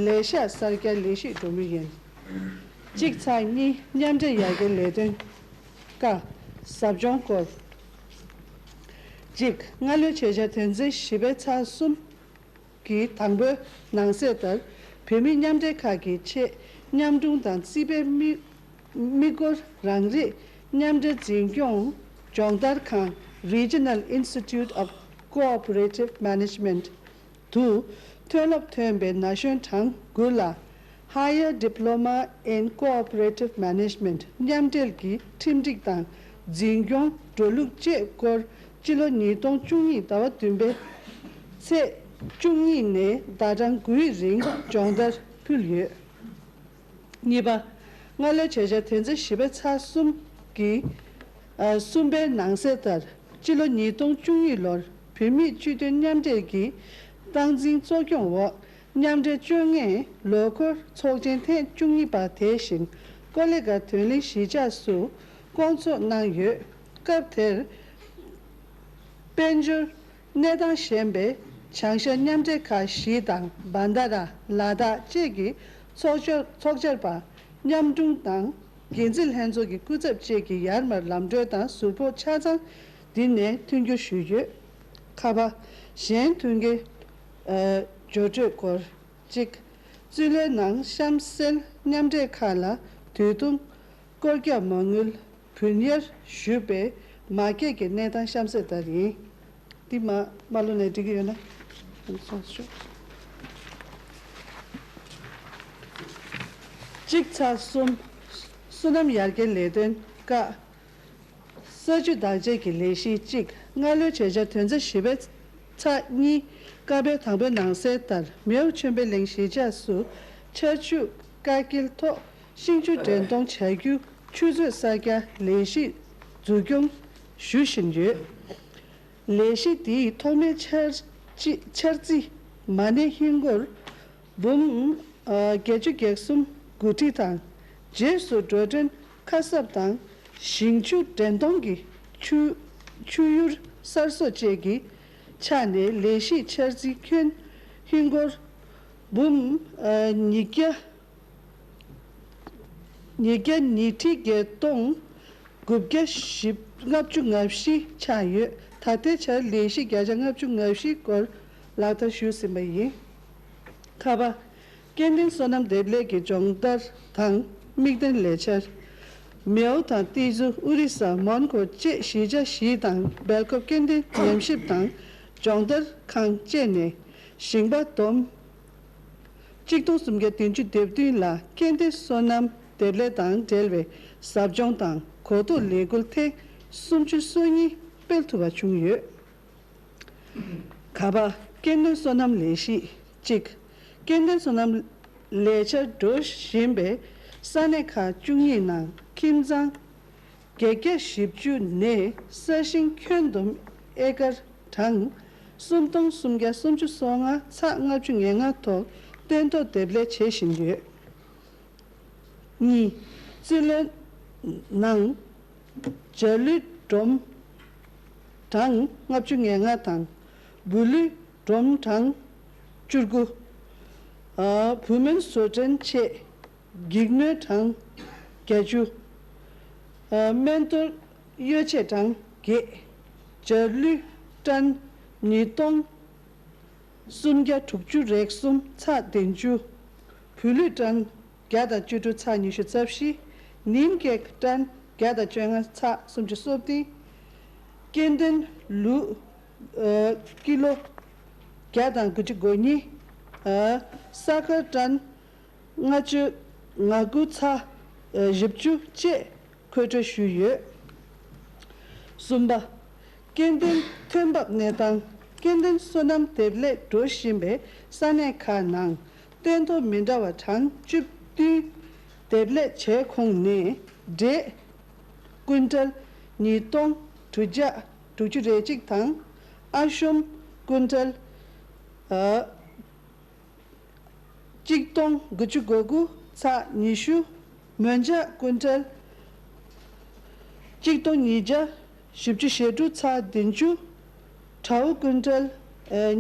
ལས་ཤག་གསར་རྒྱག་ལས་གཞི་འགྲོ་མུས་ཡིན། གཅིག་ཚེག་གཉིས། མཉམ་འབྲེལ་ཡར་རྒྱས་ལས་དོན། ཀ་ཟབ་སྦྱོང་སྐོར། གཅིག་སྔ་ལོའི་ཆོས་འཆར་དོན་ཚན་བཞི་པའི་ཚེག་གསུམ་གྱི་དང་པོའི་ནང་གསལ་ལྟར། བོད་མི་མཉམ་འབྲེལ་ཁག་གི་ཆེད་མཉམ་དྲུང་དང་རྩིས་པའི་དམིགས་དམིགས་སྒོར་རང་རིགས་མཉམ་འབྲེལ་འཛིན་སྐྱོང་སྦྱོང་བརྡར་ཁང་། Regional Institute of Cooperative Management དུ་ཐོན་སློབ་ཐོན་པའི་ན་གཞོན་གྲངས་དགུ་ལ། Higher Diploma in Cooperative Management མཉམ་འབྲེལ་གྱི་ཁྲིམས་སྒྲིག་དང་འཛིན་སྐྱོང་འགྲོ་ལུགས་བཅས་སྐོར་སྤྱི་ལོ་ཉིས་སྟོང་བཅུ་གཉིས་ཟླ་བ་བདུན་པའི་ཚེས་བཅུ་གཉིས་ནས་ཟླ་གྲངས་དགུའི་རིང་སྦྱོང་བརྡར་ཕུལ་ཡོད། གཉིས་པ། སྔ་ལོའི་བྱ་གཞག་དོན་ཚན་བཞི་པའི་ཚེག་གསུམ་གྱི་ཨ་གསུམ་པའི་ནང་གསལ་ལྟར། སྤྱི་ལོ་ཉིས་སྟོང་བཅུ་གཉིས་ལོར་བོད་མིའི་སྤྱི་མཐུན་མཉམ་འབྲེལ་གྱི་སྟངས་འཛིན་གཙོ་སྐྱོང་འོག་མཉམ་འབྲེལ་བཅོ་ལྔའི་ལོ་འཁོར་ཚོགས་ཆེན་ཐེངས་བཅུ་གཉིས་པ་དེ་བཞིན་ཀོ་ལི་གྷལ་དོན་གླིང་གཞིས་ཆགས་སུ་བསྐོང་ཚོགས་གནང་ཡོད། སྐབས་དེར། དཔལ་འབྱོར་གནས་སྟངས་ཞན་པའི་བྱང་ཤར་མཉམ་འབྲེལ་ཁག་བཞི་དང་བན་ད་ར། ལ་དྭགས་བཅས་ཀྱི་ཚོགས་ཆར་ཚོགས་བཅར་པ། མཉམ་དྲུང་དང་འགན་འཛིན་ལྷན་ཚོགས་ཀྱི་སྐུ་ཚབ་བཅས་ཀྱི་ཡར་མར་ལམ་གྲོན་དང་ཟུར་ཕོགས་ཆ་ཚང་འདི་ནས་མཐུན་འགྱུར་ཞུས་ཡོད། ཁ་པ། གཞན་མཐུན་རྐྱེན་ཨ་སྦྱོར་སྤྲོད་སྐོར། གཅིག་རྩིས་ལོའི་ནང་གཤམ་གསལ་མཉམ་འབྲེལ་ཁག་ལ་དུས་ཐུང་སྐོར་རྒྱག་མ་དངུལ་བུན་གཡར་ཞུས་པའི་མ་སྐྱེད་ཀྱི་གནས་སྟངས་གཤམ་གསལ་ལྟར་ཡིན། འདི་མ་མ་ལོ་ནས་འགྲིག་གི་ཡོད་ན། སོང་ཤོག་གཅིག་ཚེག་གསུམ། སོ་ནམ་ཡར་རྒྱས་ལས་དོན་ཀ་ས་ཆུ་བདག་གཅེས་ཀྱི་ལས་གཞི་གཅིག་སྔ་ལོའི་བྱ་གཞག་དོན་ཚན་བཞི་པའི་ཚེག་གཉིས་ཀ་པའི་དང་པོའི་ནང་གསལ་ལྟར། མེའོ་ཆོས་འཕེལ་གླིང་གཞིས་ཆགས་སུ་ཆར་ཆུ་བཀག་སྐྱིལ་ཐོག་ཤིང་ཆུ་འདྲེན་གཏོང་བྱ་རྒྱུ་ཆུ་མཛོད་གསར་རྒྱག་ལས་གཞི་འཛུགས་སྐྱོང་ཞུ་བཞིན་ཡོད། ལས་གཞི་དེའི་ཐོག་མའི་འཆར་ཅི་འཆར་རྩིས་མ་གནས་ཧིན་སྒོར་འབུམ་ཨ་བརྒྱད་ཅུ་གྱ་གསུམ་གོ་ཁྲི་དང་། རྗེས་སུ་འགྲོ་གྲོན་ཁ་གསབ་དང་ཞིང་ཆུ་འདྲེན་གཏོང་གི་ཆུ་ཆུ་ཡུར་གསར་བཟོ་བཅས་ཀྱི་ཆ་ནས་ལས་གཞིའི་འཆར་རྩིས་ཁྱོན་ཧིན་སྒོར་འབུམ་ཨ་ཉིས་བརྒྱ་ ཉིས་བརྒྱ་ཉིས་ཁྲི་བརྒྱད་སྟོང་དགུ་བརྒྱ་བཞི་ལྔ་བཅུ་ང་བཞི་ཆགས་ཡོད། ད་ལྟའི་ཆར་ལས་གཞི་བརྒྱ་ཆ་ལྔ་བཅུ་ང་བཞི་སྐོར་ལག་བསྟར་ཞུས་ཟིན་པ་ཡིན། ཁ་པ། སྐྱེ་ལྡན་སོ་ནམ་འདེབས་ལས་ཀྱི་སྦྱོང་བརྡར་དང་དམིགས་འབེན་ལས་འཆར། མེའོ་དང་ཏི་ཛུ་ཨུ་རི་ས་མོན་གྷོ་བཅས་གཞིས་ཆགས་བཞི་དང་སྦེལ་ཀོབ་སྐྱེ་ལྡན་ཉམས་ཞིབ་དང་སྦྱོང་བརྡར་ཁང་བཅས་ནས་ཞིང་པ་བསྡོམས་གཅིག་སྟོང་སུམ་བརྒྱ་བདུན་ཅུ་དོན་བདུན་ལ་སྐྱེ་ལྡན་སོ་ནམ་འདེབས་ལས་དང་འབྲེལ་བའི་ཟབ་སྦྱོང་དང་གོ་རྟོགས་ལས་འགུལ་ཐེངས་སུམ་ཅུ་སོ་གཉིས་སྤེལ་ཐུབ་པ་བྱུང་ཡོད། ག་པ། སྐྱེ་ལྡན་སོ་ནམ་ལས་གཞི་གཅིག་སྐྱེ་ལྡན་སོ་ནམ་ལས་འཆར་འགྲོ་བཞིན་པའི་ས་གནས་ཁག་བཅུ་གཉིས་ནང་ཁྱིམ་ཚང་བརྒྱད་བརྒྱ་བཞི་བཅུ་ནས་ས་ཞིང་ཁྱོན་བསྡོམས་ཨེ་ཀར་གྲངས་སུམ་སྟོང་སུམ་བརྒྱ་སུམ་ཅུ་སོ་ལྔ་ཚེག་ལྔ་བཅུ་ང་ལྔ་ཐོག་སྟོན་ཐོག་འདེབས་ལས་བྱེད་བཞིན་ཡོད། གཉིས། རྩིས་ལེན་ནང་བྱ་ལུད་སྒྲོམ་གྲངས་ལྔ་བཅུ་ང་ལྔ་དང་། འབུ་ལུད་སྒྲོམ་གྲངས་བཅུ་དགུ། ཨ། བུད་སྨན་བཟོ་སྐྲུན་ཆེད་འགྱིག་སྣོད་གྲངས་བརྒྱད་ཅུ། ཨ། སྨན་གཏོར་གཡོ་ཆས་གྲངས་བརྒྱད། བྱ་ལུད་ཊོན་ཉིས་སྟོང་སུམ་བརྒྱ་དྲུག་ཅུ་རེ་གསུམ་ཚེག་བདུན་ཅུ། བུ་ལུད་ཊོན་བརྒྱ་དང་བཅུ་དྲུག་ཚེག་ཉི་ཤུ་རྩ་བཞི། ནིམ་ཀེག་ཊོན་བརྒྱ་དང་བཅོ་ལྔ་ཚེག་སུམ་ཅུ་སོ་བདུན། སྐྱེ་ལྡན་ལུད། ཨ། ཀི་ལོ་བརྒྱ་དང་དགུ་ཅུ་གོ་གཉིས། ཨ། ས་ཁར་ཊོན་ལྔ་བཅུ་ང་དགུ་ཚེག་བཞི་བཅུ་བཅས་མཁོ་སྤྲོད་ཞུས་ཡོད། གསུམ་པ། སྐྱེ་ལྡན་ཐོན་འབབ་གནས་སྟངས། སྐྱེ་ལྡན་སོ་ནམ་འདེབས་ལས་འགྲོ་བཞིན་པའི་ས་གནས་ཁག་ནང་སྟོན་ཐོག་མི་འདྲ་བ་གྲངས་བཅུ་བདུན་འདེབས་ལས་བྱས་ཁོངས་ནས་འབྲས་ཀུན་ཊལ་ཉིས་སྟོང་དྲུག་བརྒྱ་དྲུག་ཅུ་རེ་གཅིག་དང་། ཨ་ཤོམ་ཀུན་ཊལ། ཨ། གཅིག་སྟོང་དགུ་བཅུ་གོ་དགུ་ཚེག་ཉི་ཤུ། མོན་ཇ་ཀུན་ཊལ་གཅིག་སྟོང་ཉིས་བརྒྱ་བཞི་བཅུ་ཞེ་དྲུག་ཚེག་བདུན་ཅུ། བྲའུ་ཀུན་ཊལ་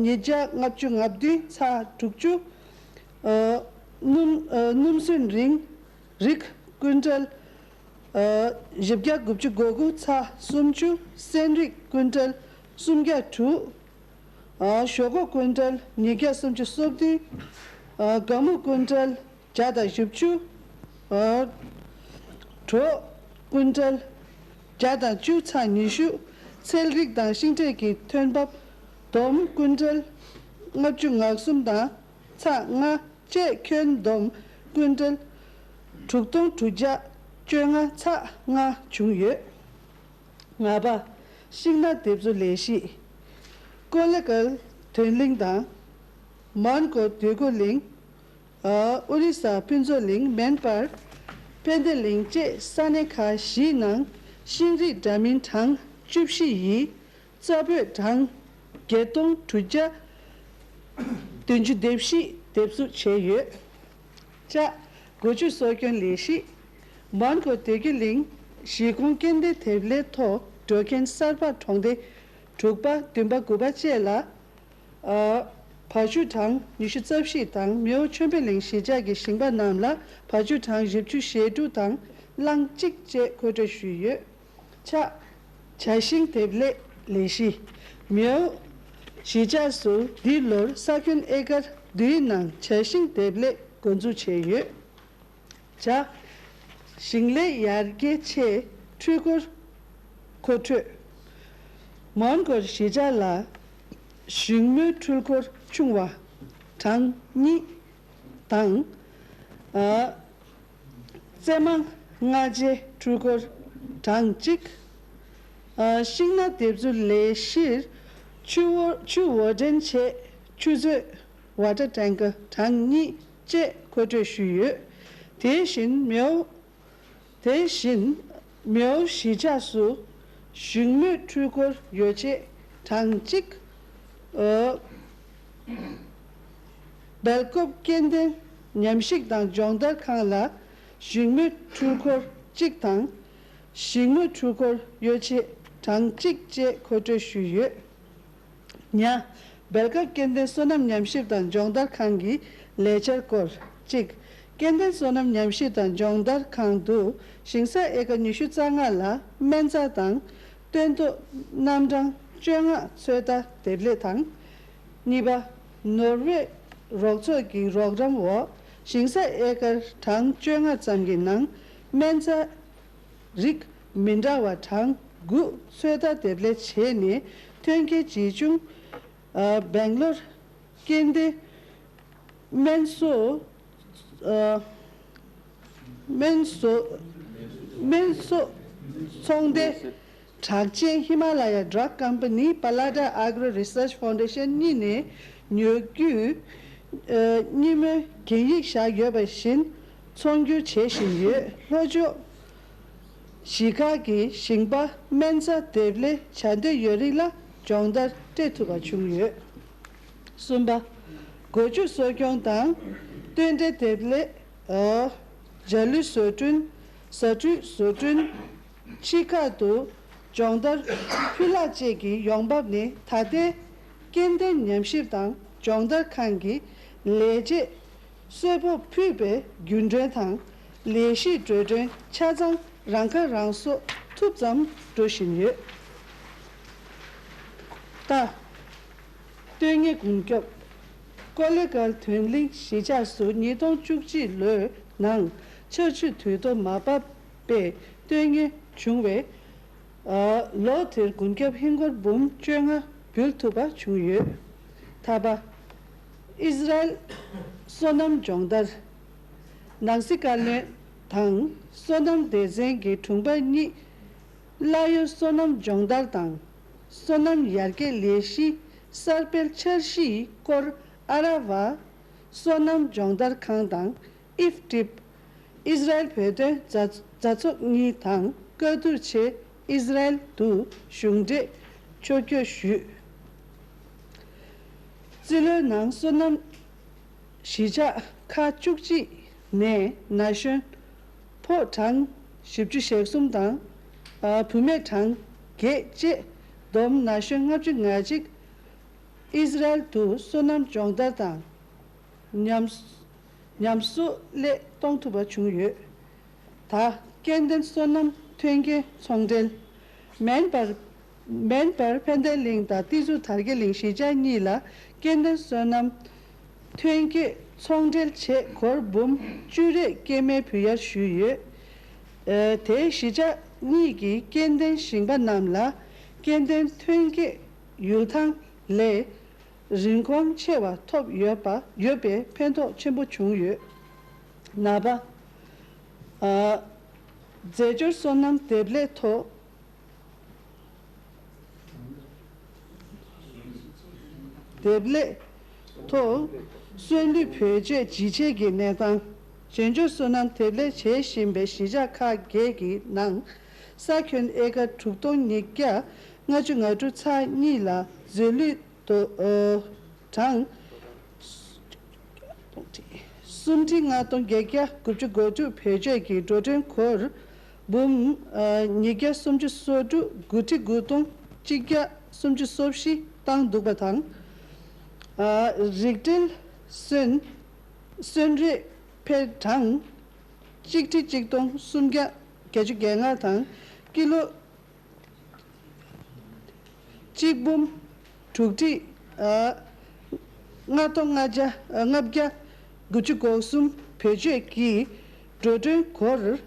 ཉིས་བརྒྱ་ལྔ་བཅུ་ང་བདུན་ཚེག་དྲུག་ཅུ། ཨ། སྣུམ། ཨ། སྣུམ་སོན་རིང་རིགས་ཀུན་ཊལ་ཨ། བཞི་བརྒྱ་དགུ་བཅུ་གོ་དགུ་ཚེག་སུམ་ཅུ། སྲན་རིགས་ཀུན་ཊལ་སུམ་བརྒྱ་དྲུག། ཨ། ཞོག་ཁོག་ཀུན་ཊལ་ཉིས་བརྒྱ་སུམ་ཅུ་སོ་བདུན། ཨ། སྒ་སྨུག་ཀུན་ཊལ་བརྒྱ་དང་བཞི་བཅུ། ཨ། གྲོ་ཀུན་ཊལ་བརྒྱ་དང་བཅུ་ཚེག་ཉི་ཤུ། ཚལ་རིགས་དང་ཤིང་འབྲས་ཀྱི་ཐོན་འབབ་བསྡོམས་ཀུན་ཊལ་ལྔ་བཅུ་ང་གསུམ་དང་ཚེག་ལྔ་བཅས་ཁྱོན་བསྡོམས་ཀུན་ཊལ་དྲུག་སྟོང་དྲུག་བརྒྱ་བཅོ་ལྔ་ཚེག་ལྔ་བྱུང་ཡོད། ལྔ་པ། ཤིང་ནགས་འདེབས་འཛུགས་ལས་གཞི། ཀོ་ལེ་གལ་དོན་གླིང་དང་། མོན་གྷོ་འདོད་རྒུ་གླིང་། ཨ། ཨོ་རི་ས་ཕུན་ཚོགས་གླིང་མན་སྤར། དཔལ་ལྡན་གླིང་བཅས་ས་གནས་ཁག་བཞིའི་ནང་ཤིང་རིགས་འདྲ་མིན་གྲངས་བཅུ་བཞི་ཡི་རྩ་སྤོས་གྲངས་བརྒྱད་སྟོང་དྲུག་བརྒྱ་བདུན་ཅུ་དོན་བཞི་འདེབས་འཛུགས་བྱས་ཡོད། ཅ། སྒོ་ཕྱུགས་གསོ་སྐྱོང་ལས་གཞི། མོན་གྷོ་འདོད་རྒུ་གླིང་གཞིས་ཁོངས་སྐྱེ་ལྡན་འདེབས་ལས་ཐོག་འགྲོ་མཁན་གསར་པ་གྲོང་སྡེ་དྲུག་པ་བདུན་པ་དགུ་པ་བཅས་ལ། ཨ། བ་ཕྱུགས་གྲངས་ཉི་ཤུ་རྩ་བཞི་དང་། མེའོ་ཆོས་འཕེལ་གླིང་གཞིས་ཆགས་ཀྱི་ཞིང་པ་རྣམས་ལ་བ་ཕྱུགས་གྲངས་བཞི་བཅུ་ཞེ་དྲུག་དང་གླང་གཅིག་བཅས་མཁོ་སྤྲོད་ཞུས་ཡོད། ཆ། བྱ་ཤིང་འདེབས་ལས་ལས་གཞི། མེའོ་གཞིས་ཆགས་སུ་འདི་ལོར་ས་ཁྱོན་ཨེ་ཀར་བདུན་ནང་བྱ་ཤིང་འདེབས་ལས་འགོ་འཛུགས་བྱས་ཡོད། བྱ། ཞིང་ལས་ཡར་རྒྱས་ཆེད་འཕྲུལ་འཁོར་མཁོ་སྤྲོད། མོན་གྷོ་གཞིས་ཆགས་ལ་ཞིང་རྨོས་འཕྲུལ་འཁོར་ཆུང་བ་གྲངས་གཉིས་དང་། ཨ། རྩེད་མ་སྔ་རྗེས་འཕྲུལ་འཁོར་གྲངས་གཅིག། ཨ། ཤིང་ནགས་འདེབས་འཛུགས་ལས་གཞིར་ཆུ་བོ་ཆུ་བོ་འདྲེན་ཆེད་ཆུ་མཛོད་ཝ་ཊར་ཊེང་ཀར་གྲངས་གཉིས་བཅས་མཁོ་སྤྲོད་ཞུས་ཡོད། དེ་བཞིན་མེའོ། དེ་བཞིན་མེའོ་གཞིས་ཆགས་སུ་ཞིང་རྨོས་འཕྲུལ་འཁོར་ཡོ་བྱད་གྲངས་གཅིག། ཨ། སྦེལ་ཀོབ་སྐྱེ་ལྡན་ཉམས་ཞིབ་དང་སྦྱོང་བརྡར་ཁང་ལ་ཞིང་རྨོས་འཕྲུལ་འཁོར་གཅིག་དང་། ཞིང་རྨོས་འཕྲུལ་འཁོར་ཡོ་བྱད་གྲངས་གཅིག་བཅས་མཁོ་སྤྲོད་ཞུས་ཡོད། ཉ། སྦེལ་ཀོབ་སྐྱེ་ལྡན་སོ་ནམ་ཉམས་ཞིབ་དང་སྦྱོང་བརྡར་ཁང་གི་ལས་འཆར་སྐོར། གཅིག། སྐྱེ་ལྡན་སོ་ནམ་ཉམས་ཞིབ་དང་སྦྱོང་བརྡར་ཁང་དུ་ཞིང་ས་ཨེ་ཀར་ཉི་ཤུ་རྩ་ལྔ་ལ་སྨན་རྩྭ་དང་སྟོན་ཐོག་རྣམ་གྲངས་བཅོ་ལྔ་ཚོད་ལྟ་འདེབས་ལས་དང་། གཉིས་པ། ནོར་ཝེ་རོགས་ཚོགས་ཀྱི་རོགས་རམ་འོག་ཞིང་ས་ཨེ་ཀར་གྲངས་བཅོ་ལྔ་ཙམ་གྱི་ནང་སྨན་རྩྭ་རིགས་མི་འདྲ་བ་གྲངས་དགུ་ཚོད་ལྟ་འདེབས་ལས་བྱས་ནས་ཐོན་སྐྱེད་ཇི་བྱུང་། ཨ། སྦེང་ལོར་སྐྱེ་ལྡན་སྨན་གསོ། ཨ། སྨན་གསོ། སྨན་གསོ་ཚོང་སྡེ་གྲགས་ཅན་ཧི་མ་ལ་ཡ་ཌྲག་ཀམ་པ་ནི་Palada Agro Research Foundation གཉིས་ནས་ཉོ་རྒྱུའི། ཨ། སྙན་མོའི་གན་ཡིག་བཞག་ཡོད་པ་བཞིན་ཚོང་སྒྱུར་བྱེད་བཞིན་ཡོད། ལྷོ་ཕྱོགས་གཞིས་ཁག་གི་ཞིང་པ་སྨན་རྩྭ་འདེབས་ལས་བྱ་འདོད་ཡོད་རིགས་ལ་སྦྱོང་བརྡར་སྤྲད་ཐུབ་པ་བྱུང་ཡོད། གསུམ་པ། སྒོ་ཕྱུགས་གསོ་སྐྱོང་དང་སྟོན་འབྲས་འདེབས་ལས། ཨ། བྱ་ལུད་བཟོ་སྐྲུན། ཟ་འབྲུ་བཟོ་སྐྲུན། ཕྱི་ཁ་ཏུ་སྦྱོང་བརྡར་ཕུད་ལག་བཅས་ཀྱི་ཡོང་འབབ་ནི་ད་ལྟའི་སྐྱེ་ལྡན་ཉམས་ཞིབ་དང་སྦྱོང་བརྡར་ཁང་གི་ལས་བྱེད་གསོལ་ཕོགས་ཕུད་པའི་རྒྱུན་གྲོན་དང་ལས་གཞིའི་འགྲོ་གྲོན་ཆ་ཚང་རང་ཁ་རང་གསོ་ཐུབ་ཙམ་འགྲོ་བཞིན་ཡོད། ད། སྟོན་དངོས་གོང་སྐྱོབ། ཀོ་ལེ་གལ་དོན་གླིང་གཞིས་ཆགས་སུ་ཉིས་སྟོང་བཅུ་གཅིག་ལོའི་ནང་ཆར་ཆུ་དུས་ཐོག་མ་བབས་པའི་སྟོན་དངོས་བྱུང་བས། ཨ། ལོ་དེར་གོང་སྐྱོབ་ཧིན་སྒོར་འབུམ་བཅོ་ལྔ་འབུལ་ཐུབ་པ་བྱུང་ཡོད། ཐ་པ། ཨིས་རལ་སོ་ནམ་སྦྱོང་བརྡར། ནང་སྲིད་བཀའ་བློན་དང་སོ་ནམ་སྡེ་ཚན་གྱི་དྲུང་འཕར་གཉིས། གླ་ཡོད་སོ་ནམ་སྦྱོང་བརྡར་དང་སོ་ནམ་ཡར་རྒྱས་ལས་གཞི་གསར་སྤེལ་འཆར་གཞིའི་སྐོར་ཨ་ར་བ་སོ་ནམ་སྦྱོང་བརྡར་ཁང་དང་ཨིཕ་ཀྲིབ། ཨིས་རལ་བོད་དོན་མཛའ་མཛའ་ཚོགས་གཉིས་དང་བཀའ་བསྡུར་ཆེད་ཨིས་རལ་དུ་གཞུང་འབྲེལ་ཕྱོགས་བསྐྱོད་ཞུས། རྩིས་ལོའི་ནང་སོ་ནམ་གཞིས་ཆགས་ཁག་བཅུ་གཅིག་ནས་ན་གཞོན་ཕོ་གྲངས་བཞི་བཅུ་ཞེ་གསུམ་དང་། ཨ། བུད་མེད་གྲངས་བརྒྱད་བཅས་བསྡོམས་ན་གཞོན་ལྔ་བཅུ་ང་གཅིག་ཨིས་རལ་དུ་སོ་ནམ་སྦྱོང་བརྡར་དང་ཉམས་ཉམས་གསོ་སླད་གཏོང་ཐུབ་པ་བྱུང་ཡོད། ད། སྐྱེ་ལྡན་སོ་ནམ་ཐོན་སྐྱེད་ཚོང་འབྲེལ། མན་སྤར། མན་སྤར་ཕན་བདེ་གླིང་དང་ཏི་ཛུ་དར་རྒྱས་གླིང་གཞིས་ཆགས་གཉིས་ལ་སྐྱེ་ལྡན་སོ་ནམ་ཐོན་སྐྱེད་ཚོང་འབྲེལ་ཆེད་སྒོར་འབུམ་བཅུ་རེ་སྐྱེད་མའི་བུ་གཡར་ཞུས་ཡོད། ཨ། དེའི་གཞིས་ཆགས་གཉིས་ཀྱི་སྐྱེ་ལྡན་ཞིང་པ་རྣམས་ལ་སྐྱེ་ལྡན་ཐོན་སྐྱེད་ཡུལ་ཐང་ལས་རིན་གོང་ཆེ་བ་ཐོབ་ཡོད་པ་ཡོད་པས་ཕན་ཐོགས་ཆེན་པོ་བྱུང་ཡོད། ནང་པ། ཨ། རྫས་སྦྱོར་སོ་ནམ་འདེབས་ལས་ཐོག་འདེབས་ལས་ཐོག་སོན་ལུད་བེད་སྤྱོད་ཇི་བྱས་ཀྱི་གནས་སྟངས། རྫས་སྦྱོར་སོ་ནམ་འདེབས་ལས་བྱེད་བཞིན་པའི་གཞིས་ཆགས་ཁག་བརྒྱད་ཀྱི་ནང་ས་ཁྱོན་ཨེ་ཀར་དྲུག་སྟོང་ཉིས་བརྒྱ་ལྔ་བཅུ་ང་དྲུག་ཚེག་གཉིས་ལ་རྫས་ལུད་དོ། ཨ། གྲངས་སུམ་ཁྲི་ལྔ་སྟོང་བརྒྱད་བརྒྱ་དགུ་བཅུ་གོ་དྲུག་བེད་སྤྱོད་ཀྱི་འགྲོ་གྲོན་སྒོར་འབུམ། ཨ། ཉིས་བརྒྱ་སུམ་ཅུ་སོ་དྲུག་དགུ་ཁྲི་དགུ་སྟོང་གཅིག་བརྒྱ་སུམ་ཅུ་སོ་བཞི་བཏང་འདུག་པ་དང་། ཨ། རིགས་འགྲེ་སོན་སོན་རས་འཕེལ་གྲངས་གཅིག་ཁྲི་གཅིག་སྟོང་སུམ་བརྒྱ་བརྒྱད་ཅུ་གྱ་ལྔ་དང་ཀི་ལོ་གཅིག་འབུམ་དྲུག་ཁྲི། ཨ། ལྔ་སྟོང་ལྔ་བརྒྱ། ཨ། ལྔ་བརྒྱ་དགུ་བཅུ་གོ་གསུམ་བེད་སྤྱོད་ཀྱིས་འགྲོ་གྲོན་སྒོར་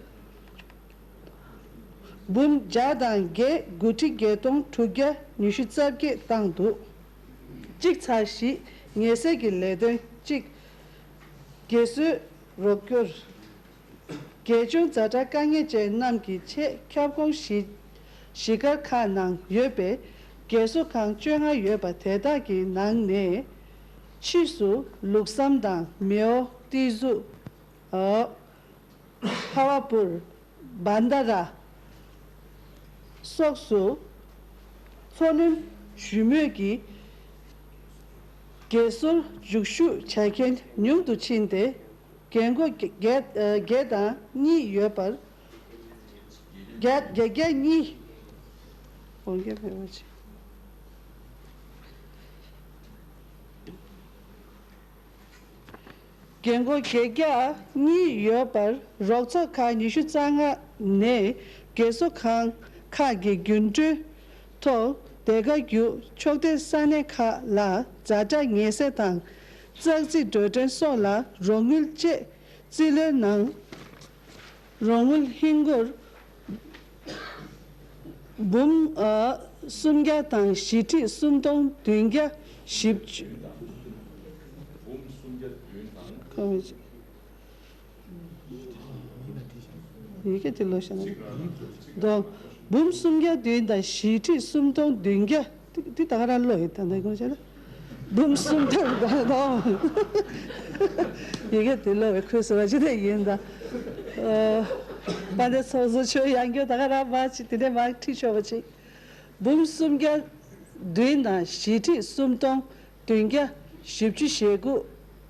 འབུམ་བརྒྱ་དང་བརྒྱད་དགུ་ཁྲི་བརྒྱད་སྟོང་དྲུག་བརྒྱ་ཉི་ཤུ་རྩ་བརྒྱད་བཏང་འདུག་གཅིག་ཚེག་བཞི། ཉེན་སེལ་གྱི་ལས་དོན་གཅིག་རྒན་གསོའི་རོགས་སྐྱོར། རྒན་གཞོན་ཛ་དྲག་དཀའ་ངལ་ཅན་རྣམས་ཀྱི་ཆེད་ཁྱབ་ཁོངས་གཞིས་གཞིས་སྒར་ཁག་ནང་ཡོད་པའི་རྒན་གསོ་ཁང་བཅོ་ལྔ་ཡོད་པ་དེ་དག་གི་ནང་ནས་ཕྱིས་སུ་ལུགས་བསམ་དང་མེའོ། ཏི་ཛུ། ཨ། བྷ་ཝ་པུར། བྷན་དྷ་ར་སོགས་སུ་འཚོ་སྣོན་ཞུ་མུས་ཀྱི་རྒན་གསོར་འཛུལ་ཞུགས་བྱ་མཁན་ཉུང་དུ་ཕྱིན་ཏེ། རྒན་རྒོན་བརྒྱད་བརྒྱད་དང་གཉིས་ཡོད་པར། བརྒྱད་བརྒྱད་བརྒྱ་གཉིས། འོ་བརྒྱ་མེད་པ་ཅིག་རྒན་རྒོན་བརྒྱད་བརྒྱ་གཉིས་ཡོད་པར་རོགས་ཚོགས་ཁག་ཉི་ཤུ་རྩ་ལྔ་ནས་རྒས་གསོ་ཁང་ཁག་གི་རྒྱུན་གྲོན་ཐོག་དེ་ག་བརྒྱུད་ཕྱོགས་སྡེ་ས་གནས་ཁག་ལ་ཛ་དྲག་ངལ་སེལ་དང་ཙག་ཙིག་འགྲོ་གྲོན་སོགས་ལ་རོགས་དངུལ་བཅས་རྩིས་ལོའི་ནང་རོགས་དངུལ་ཧིན་སྒོར་འབུམ་ཨ་སུམ་བརྒྱ་དང་བཞི་ཁྲི་སུམ་སྟོང་བདུན་བརྒྱ་བཞི་བཅུ། ཡི་གེ་དེ་ལོ་ཤ་ན་དོ། འབུམ་སུམ་བརྒྱ་བདུན་དང་བཞི་ཁྲི་སུམ་སྟོང་བདུན་བརྒྱ། འདི་ད་ག་རང་ལོ་ཡི་ད་ལྟ་དགོངས་བྱས་ན། འབུམ་སུམ་བརྒྱ་དང་། ཡི་གེ་དེ་ལོ་བའི་ཁུལ་སུ་བ་ཅི་དེ་ཡིན་ད། ཨ། པ་དེ་ཚོགས་གཙོ་ཆོས་ཡང་སྐྱོ་ད་ག་རང་མ་ཅི་དེ་ནས་མ་ཁྲི་ཆོག་པ་ཅིག་འབུམ་སུམ་བརྒྱ་བདུན་དང་བཞི་ཁྲི་སུམ་སྟོང་བདུན་བརྒྱ་བཞི་བཅུ་ཞེ་དགུ་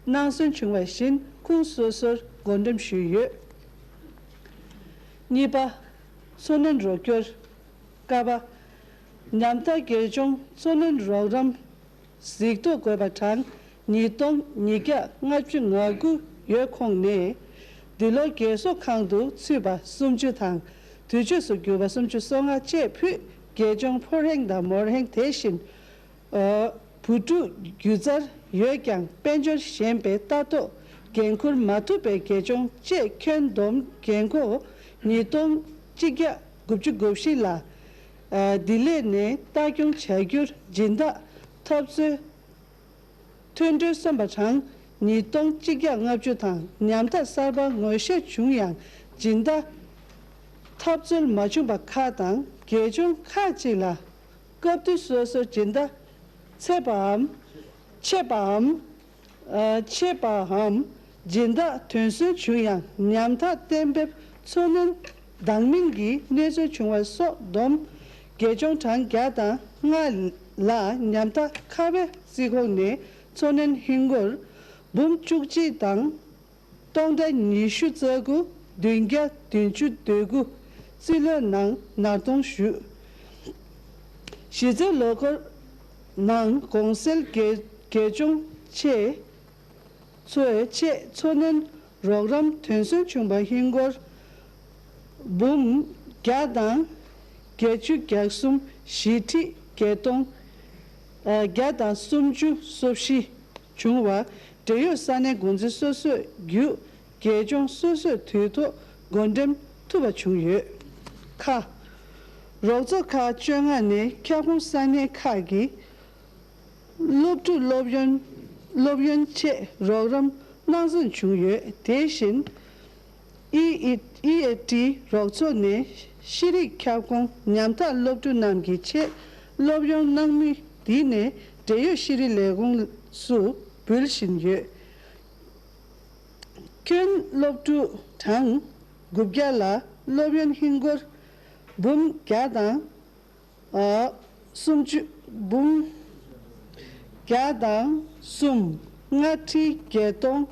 གནང་སོན་བྱུང་བ་བཞིན་ཁུངས་སོ་སོར་བགོ་འགྲེམས་ཞུས་ཡོད། གཉིས་པ། འཚོ་སྣོན་རོགས་སྐྱོར། ཀ་པ། ཉམ་ཐག་རྒས་གཅོང་འཚོ་སྣོན་རོགས་རམ་གཟིགས་རྟོག་དགོས་པ་གྲངས་ཉིས་སྟོང་ཉིས་བརྒྱ་ལྔ་བཅུ་ང་དགུ་ཡོད་ཁོངས་ནས། འདི་ལོ་རྒས་གསོ་ཁང་དུ་ཚུད་པ་སུམ་ཅུ་དང་དུས་མཆོད་སུ་གྱུར་པ་སུམ་ཅུ་སོ་ལྔ་བཅས་ཕུད་རྒས་གཅོང་ཕོ་རེངས་དང་མོ་རེངས་དེ་བཞིན། ཨ། བུ་ཕྲུག་རྒྱུ་རྩལ་ཡོད་ཀྱང་དཔལ་འབྱོར་ཞན་པའི་ལྟ་རྟོག་འགན་འཁུར་མ་ཐུབ་པའི་རྒས་གཅོང་བཅས་ཁྱོན་བསྡོམས་རྒན་འཁོགས་ཉིས་སྟོང་གཅིག་བརྒྱ་དགུ་བཅུ་གོ་བཞི་ལ། ཨ། ལྡི་ལི་ནས་ལྟ་སྐྱོང་བྱ་རྒྱུར་སྦྱིན་བདག་ཐབས་འཚོལ་མཐུན་གྲོས་སོན་པ་གྲངས་ཉིས་སྟོང་གཅིག་བརྒྱ་ལྔ་བཅུ་དང་ཉམ་ཐག་གསར་པ་ངོ་ཤེས་བྱུང་ཡང་སྦྱིན་བདག་ཐབས་འཚོལ་མ་བྱུང་པ་ཁག་དང་རྒས་གཅོང་ཁག་ཅིག་ལ། སྐབས་དུས་སོ་སོར་སྦྱིན་བདག་ཚད་པའམ་ཆད་པའམ། ཨ། ཆད་པའམ་སྦྱིན་བདག་དོན་ཟོན་བྱུང་ཡང་ཉམ་ཐག་གཏན་འབེབས་འཚོ་སྣོན་འདང་མིན་གྱི་གནས་ཚུལ་བྱུང་བ་སོགས་བསྡོམས་རྒས་གཅོང་གྲངས་བརྒྱ་དང་ལྔ་ལ་ཉམ་ཐག་ཁ་བའི་རྩིས་ཁོངས་ནས་འཚོ་སྣོན་ཧིན་སྒོར་འབུམ་བཅུ་གཅིག་དང་། སྟོང་ཕྲག་ཉི་ཤུ་རྩ་དགུ་བདུན་བརྒྱ་བདུན་ཅུ་དོན་དགུ་རྩིས་ལོའི་ནང་ནར་གཏོང་ཞུས། གཞི་རྩའི་ལོ་འཁོར་ནང་གོང་གསལ་རྒས་རྒས་གཅོང་ཆེ་ཚོའི་ཆེད་འཚོ་སྣོན་རོགས་རམ་དོན་ཟོན་བྱུང་བ་ཧིན་སྒོར་འབུམ་བརྒྱ་དང་བརྒྱད་ཅུ་གྱ་གསུམ་བཞི་ཁྲི་བརྒྱད་སྟོང་བརྒྱ་དང་སུམ་ཅུ་སོ་བཞི་བྱུང་བ། འབྲེལ་ཡོད་ས་གནས་འགོ་འཛིན་སོ་སོས་བརྒྱུད་རྒས་གཅོང་སོ་སོའི་དུས་ཐོག་བགོ་འགྲེམས་ཐུབ་པ་བྱུང་ཡོད། ཁ། རོགས་ཚོགས་ཁག་བཅོ་ལྔ་ནས་ཁྱབ་ཁོངས་ས་གནས་ཁག་གི་སློབ་ཕྲུག་སློབ་ཡོན་སློབ་ཡོན་ཆེད་རོགས་རམ་གནང་སོན་བྱུང་ཡོད། དེ་བཞིན། ཨི་ཨི་ཨི་ཨེ་ཊི་རོགས་ཚོགས་ནས་ཤེས་རིག་ཁྱབ་ཁོངས་ཉམ་ཐག་སློབ་ཕྲུག་རྣམས་ཀྱི་ཆེད་སློབ་ཡོན་གནང་མུས་འདི་ནས་འབྲེལ་ཡོད་ཤེས་རིག་ལས་ཁུངས་སུ་འབུལ་བཞིན་ཡོད། ཁྱོན་སློབ་ཕྲུག་གྲངས་དགུ་བརྒྱ་ལ་སློབ་ཡོན་ཧིན་སྒོར་འབུམ་བརྒྱ་དང་། ཨ། སུམ་ཅུ། འབུམ་བརྒྱ་དང་གསུམ། ལྔ་ཁྲི་བརྒྱད་སྟོང་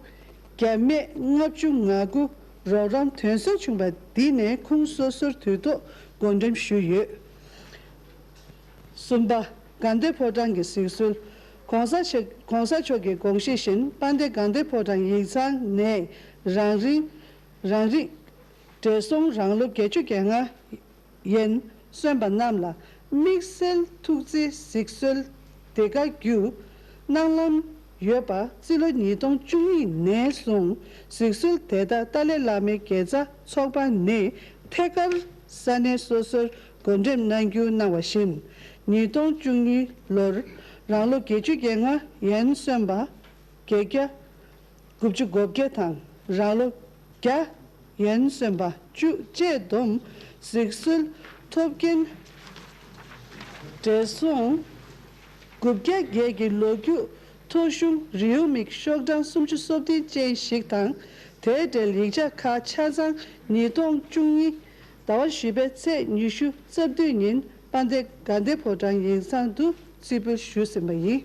བརྒྱ་མེད་ལྔ་བཅུ་ང་དགུ་རོགས་རམ་དོན་གསོལ་བྱུང་བ་འདི་ནས་ཁུངས་སོ་སོར་དུས་ཐོག་བགོ་འགྲེམས་ཞུས་ཡོད། གསུམ་པ། དགའ་ལྡན་ཕོ་བྲང་གི་གཟིགས་གསོལ། ༸གོང་ས་ཆེ་༸གོང་ས་མཆོག་གི་དགོངས་བཞེད་བཞིན་དཔལ་ལྡན་དགའ་ལྡན་ཕོ་བྲང་ཡིག་ཚང་ནས་རང་རིགས་རང་རིགས་བགྲེས་སོང་རང་ལོ་བརྒྱད་ཅུ་གྱ་ལྔ་ཡན་སོན་པ་རྣམས་ལ་དམིགས་བསལ་ཐུགས་བརྩེའི་གཟིགས་གསོལ་དེ་ག་བརྒྱུད་གནང་ལམ་ཡོད་པ། རྩིས་ལོ་ཉིས་སྟོང་བཅུ་གཉིས་ནས་བཟུང་གཟིགས་གསོལ་དེ་དག་ཏཱ་ལའི་བླ་མའི་དགེ་རྩ་ཚོགས་པ་ནས་ཐད་ཀར་ས་གནས་སོ་སོར་བགོ་འགྲེམས་གནང་རྒྱུ་གནང་བ་བཞིན། ཉིས་སྟོང་བཅུ་གཉིས་ལོར་རང་ལོ་བརྒྱད་ཅུ་གྱ་ལྔ་ཡན་སོན་པ་བརྒྱད་བརྒྱ་དགུ་བཅུ་གོ་བརྒྱད་དང་རང་ལོ་བརྒྱ་ཡན་སོན་པ་བཅུ་བཅས་བསྡོམས་གཟིགས་གསོལ་ཐོབ་མཁན་བགྲེས་སོང་དགུ་བརྒྱ་བརྒྱད་ཀྱི་ལོ་རྒྱུས་ཐོ་གཞུང་རེའུ་མིག་ཤོག་གྲངས་སུམ་ཅུ་སོ་བདུན་ཅན་ཞིག་དང་། དེ་འབྲེལ་ཡིག་ཆ་ཁག་ཆ་ཚང་ཉིས་སྟོང་བཅུ་གཉིས་ཟླ་བ་བཞི་པའི་ཚེས་ཉི་ཤུ་རྩ་བདུན་ཉིན་དཔལ་ལྡན་དགའ་ལྡན་ཕོ་བྲང་ཡིག་ཚང་དུ་རྩིས་འབུལ་ཞུས་ཟིན་པ་ཡིན།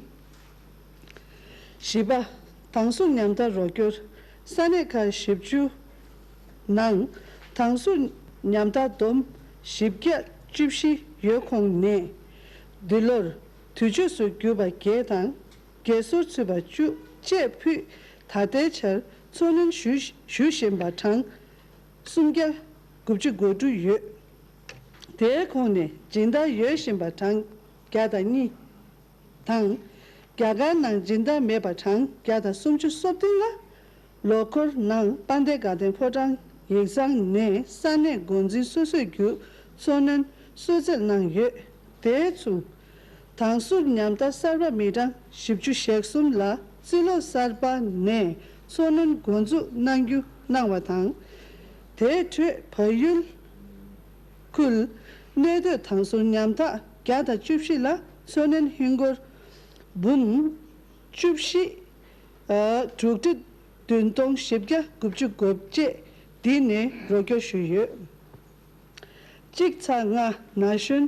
བཞི་པ། དྭངས་སུ་ཉམ་ཐག་རོགས་སྐྱོར། ས་གནས་ཁག་བཞི་བཅུ་ནང་དྭངས་སུ་ཉམ་ཐག་བསྡོམས་བཞི་བརྒྱ་བཅུ་བཞི་ཡོད་ཁོངས་ནས། འདི་ལོར་དུས་མཆོད་སུ་གྱུར་པ་བརྒྱད་དང་། རྒས་གསོར་ཚུད་པ་བཅུ་བཅས་ཕུད་ད་ལྟའི་ཆར་ འཚོ་སྣོན་ཞུ་ཞུ་བཞིན་པ་གྲངས་སུམ་བརྒྱ་དགུ་བཅུ་གོ་དྲུག་ཡོད། དེའི་ཁོངས་ནས་སྦྱིན་བདག་ཡོད་བཞིན་པ་གྲངས་བརྒྱ་དང་གཉིས། དང་། རྒྱ་གར་ནང་སྦྱིན་བདག་མེད་པ་གྲངས་བརྒྱ་དང་སུམ་ཅུ་སོ་བདུན་ལ། ལོ་འཁོར་ནང་དཔལ་ལྡན་དགའ་ལྡན་ཕོ་བྲང་ཡིག་ཚང་ནས་ས་གནས་འགོ་འཛིན་སོ་སོས་བརྒྱུད་འཚོ་སྣོན་གསོལ་སྩལ་གནང་ཡོད། དེའི་ཚུན། དྭངས་བསུ་ཉམ་ཐག་གསར་པ་མི་གྲངས་བཞི་བཅུ་ཞེ་གསུམ་ལ་རྩིས་ལོ་གསར་པ་ནས་འཚོ་སྣོན་འགོ་འཛུགས་གནང་རྒྱུ་གནང་བ་དང་། དེའི་ཁྲོད་བལ་ཡུལ་ཁུལ་གནས་སྡོད་དྭངས་བསུ་ཉམ་ཐག་བརྒྱ་དང་བཅུ་བཞི་ལ་འཚོ་སྣོན་ཧིན་སྒོར་འབུམ་བཅུ་བཞི་དྲུག་ཁྲི་བདུན་སྟོང་བཞི་བརྒྱ་དགུ་བཅུ་གོ་བཅས་འདི་ནས་རོགས་སྐྱོར་ཞུས་ཡོད། གཅིག་ཚེག་ལྔ་ན་གཞོན་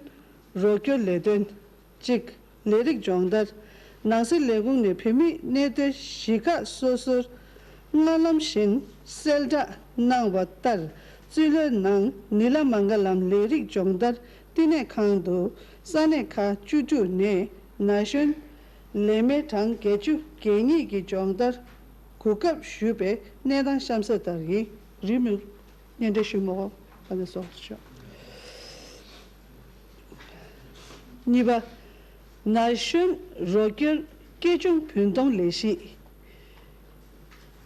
རོགས་སྐྱོར་ལས་དོན། གཅིག་ལས་རིགས་སྦྱོང་བརྡར། ནང་སྲིད་ལས་ཁུངས་ནས་བོད་མིའི་གནས་སྡོད་གཞིས་ཁག་སོ་སོར་སྔར་ལམ་བཞིན་གསལ་བསྒྲགས་གནང་བ་ལྟར། རྩིས་ལོའི་ནང་ནི་ལ་མངྒ་ལམ་ལས་རིགས་སྦྱོང་བརྡར་བསྟི་གནས་ཁང་དུ་ས་གནས་ཁག་བཅུ་དྲུག་ནས་ན་གཞོན་ལས་མི་གྲངས་བརྒྱད་ཅུ་གྱ་གཉིས་ཀྱིས་སྦྱོང་བརྡར་གོ་སྐབས་ཞུས་པའི་གནས་སྟངས་གཤམ་གསལ་ལྟར་ཡིན། རིན་མེད་སྙན་སྒྲོན་ཞུ་མི་དགོས་པ་ནས་སོགས་ཤོག་གཉིས་པ། ན་གཞོན་རོགས་སྐྱོར་སྐྱེ་ཆུང་བུན་གཏོང་ལས་གཞི།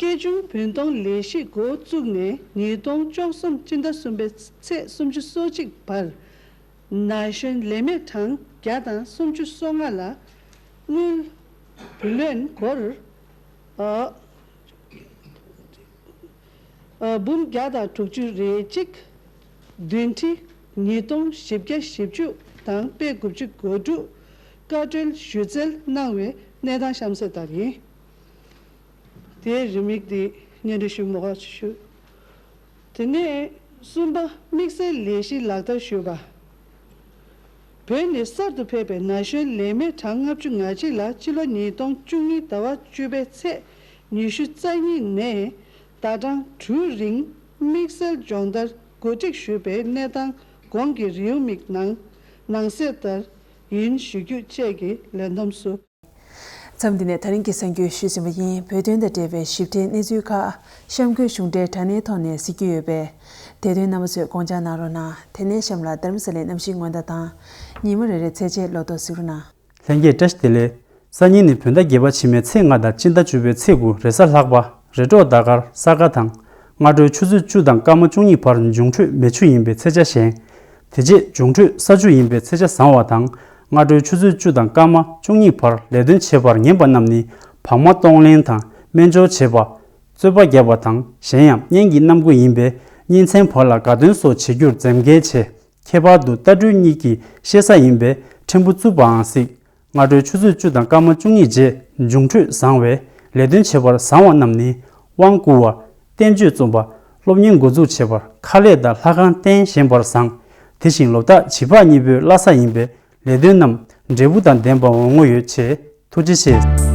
སྐྱེ་ཆུང་བུན་གཏོང་ལས་གཞི་འགོ་བཙུགས་ནས་ཉིས་སྟོང་བཅུ་གསུམ་སྤྱི་ཟླ་གསུམ་པའི་ཚེས་སུམ་ཅུ་སོ་གཅིག་བར། ན་གཞོན་ལས་མི་གྲངས་བརྒྱ་དང་སུམ་ཅུ་སོ་ལྔ་ལ་དངུལ་བུ་ལོན་སྒོར་ཨ་ཨ་འབུམ་བརྒྱ་དང་དྲུག་ཅུ་རེ་གཅིག་བདུན་ཁྲི་ཉིས་སྟོང་བཞི་བརྒྱ་བཞི་བཅུ་དང་པད་དགུ་བཅུ་གོ་དྲུག་བཀའ་འཁྲོལ་ཞུ་སྩལ་གནང་བའི་གནས་སྟངས་གཤམ་གསལ་ལྟར་ཡིན། དེའི་རིན་མེད་དེ་སྙན་སྒྲོན་ཞུ་མོ་ག་ཞུ། དེ་ནས་གསུམ་པ། དམིགས་བསལ་ལས་གཞི་ལག་བསྟར་ཞུས་པ། བོད་ནས་གསར་དུ་ཕེབས་པའི་ན་གཞོན་ལས་མི་གྲངས་ལྔ་བཅུ་ང་གཅིག་ལ་སྤྱི་ལོ་ཉིས་སྟོང་བཅུ་གཉིས་ཟླ་བ་བཅུ་པའི་ཚེས་ཉི་ཤུ་རྩ་གཉིས་ནས་ཟླ་གྲངས་དྲུག་རིང་དམིགས་བསལ་སྦྱོང་བརྡར་གོ་སྒྲིག་ཞུས་པའི་གནས་སྟངས་གོང་གི་རེའུ་མིག་ནང་ནང་གསལ་ལྟར་ཡིན་ཞུ་རྒྱུ་བཅས་ཀྱི་ལས་བསྡོམས་སུ། མཚམས་འདི་ནས་ད་རིང་གི་གསར་འགྱུར་ཞུས་ཟིན་པ་ཡིན། བོད་དོན་དང་འབྲེལ་བའི་ཞིབ་ཕྲའི་གནས་ཚུལ་ཁག་གཤམ་འཁོད་གཞུང་འབྲེལ་དྲ་གནས་ཐོག་ནས་གཟིགས་རྒྱུ་ཡོད་པས། དེ་དོན་རྣམ་པ་ཚོས་དགོངས་འཇགས་གནང་རོགས་གནང་། དེ་ནས་གཤམ་ལ་རྡ་རམ་ས་ལའི་གནམ་གཤིས་སྔོན་བརྡ་དང་། ཉིན་མོ་རེ་རེའི་ཚེས་ཆའི་ལོ་ཐོ་གཟིགས་རོགས་གནང་། ལྷན་རྒྱས་བཀྲ་ཤིས་བདེ་ལེགས། སང་ཉིན་ནི་བོད་ཟླ་བརྒྱད་པ་ཕྱི་མའི་ཚེས་ལྔ་དང་སྤྱི་ཟླ་བཅུ་པའི་ཚེས་དགུ་རེས་གཟའ་ལྷག་པ། རེས་འགྲོགས་ཟླ་སྐར་ས་ག་དང་། སྔ་དྲོའི་ཆུ་ཚོད་བཅུ་དང་སྐར་མ་བཅུ་གཉིས་བར་འབྱུང་འཕྲོད་མེ་ཆུ་ཡིན་པའི་ཚེས་ཆ་བཞིན། དེ་རྗེས་འབྱུང་འཕྲོད་ས་ཆུ་ཡིན་པའི་ཚེས་ཆ་བཟང་བ་དང་། སྔ་དྲོའི་ཆུ་ཚོད་བཅུ་དང་སྐར་མ་བཅུ་གཉིས་བར་ལས་དོན་བྱེད་པར་ངེས་པ་རྣམས་ནི་བག་མ་གཏོང་ལེན་དང་སྨན་སྦྱོར་བྱེད་པ། རྩོད་པ་རྒྱག་པ་དང་གཞན་ཡང་གཉེན་གྱི་རྣམ་ཀུན་ཡིན་པས་གཉེན་ཚན་བར་ལ་དགའ་སྟོན་སོགས་བྱེད་རྒྱུར་འཛེམ་དགོས་ཆེ། ཁྱད་པར་དུ་རྟ་སྦྲུལ་གཉིས་ཀྱི་གཤེད་གཟའ་ཡིན་པས་ཕྲན་བུ་རྩུབ་པའང་གཟིགས། སྔ་དྲོའི་ཆུ་ཚོད་བཅུ་དང་སྐར་མ་བཅུ་གཉིས་རྗེས་འབྱུང་འཕྲོད་བཟང་བས་ལས་དོན་བྱེད་པར་བཟང་བ་རྣམས་ནི་དབང་བསྐུར་བ། བསྟན་བཅོས་རྩོམ་པ། སློབ་གཉེར་འགོ་འཛུགས་བྱེད་པར་ཁ་ལས་དང་ལྷ་ཁང་རྟེན་བཞེངས་པར་བཟང་། དེ་བཞིན་ལོ་རྟགས་བྱི་ཕག་གཉིས་པོའི་བླ་གཟའ་ཡིན་པས་ལས་དོན་རྣམས་འབྲས་བུ་དང་ལྡན་པ་འོང་ངོ་ཡོད་ཆེ། ཐུགས་རྗེ་ཆེ།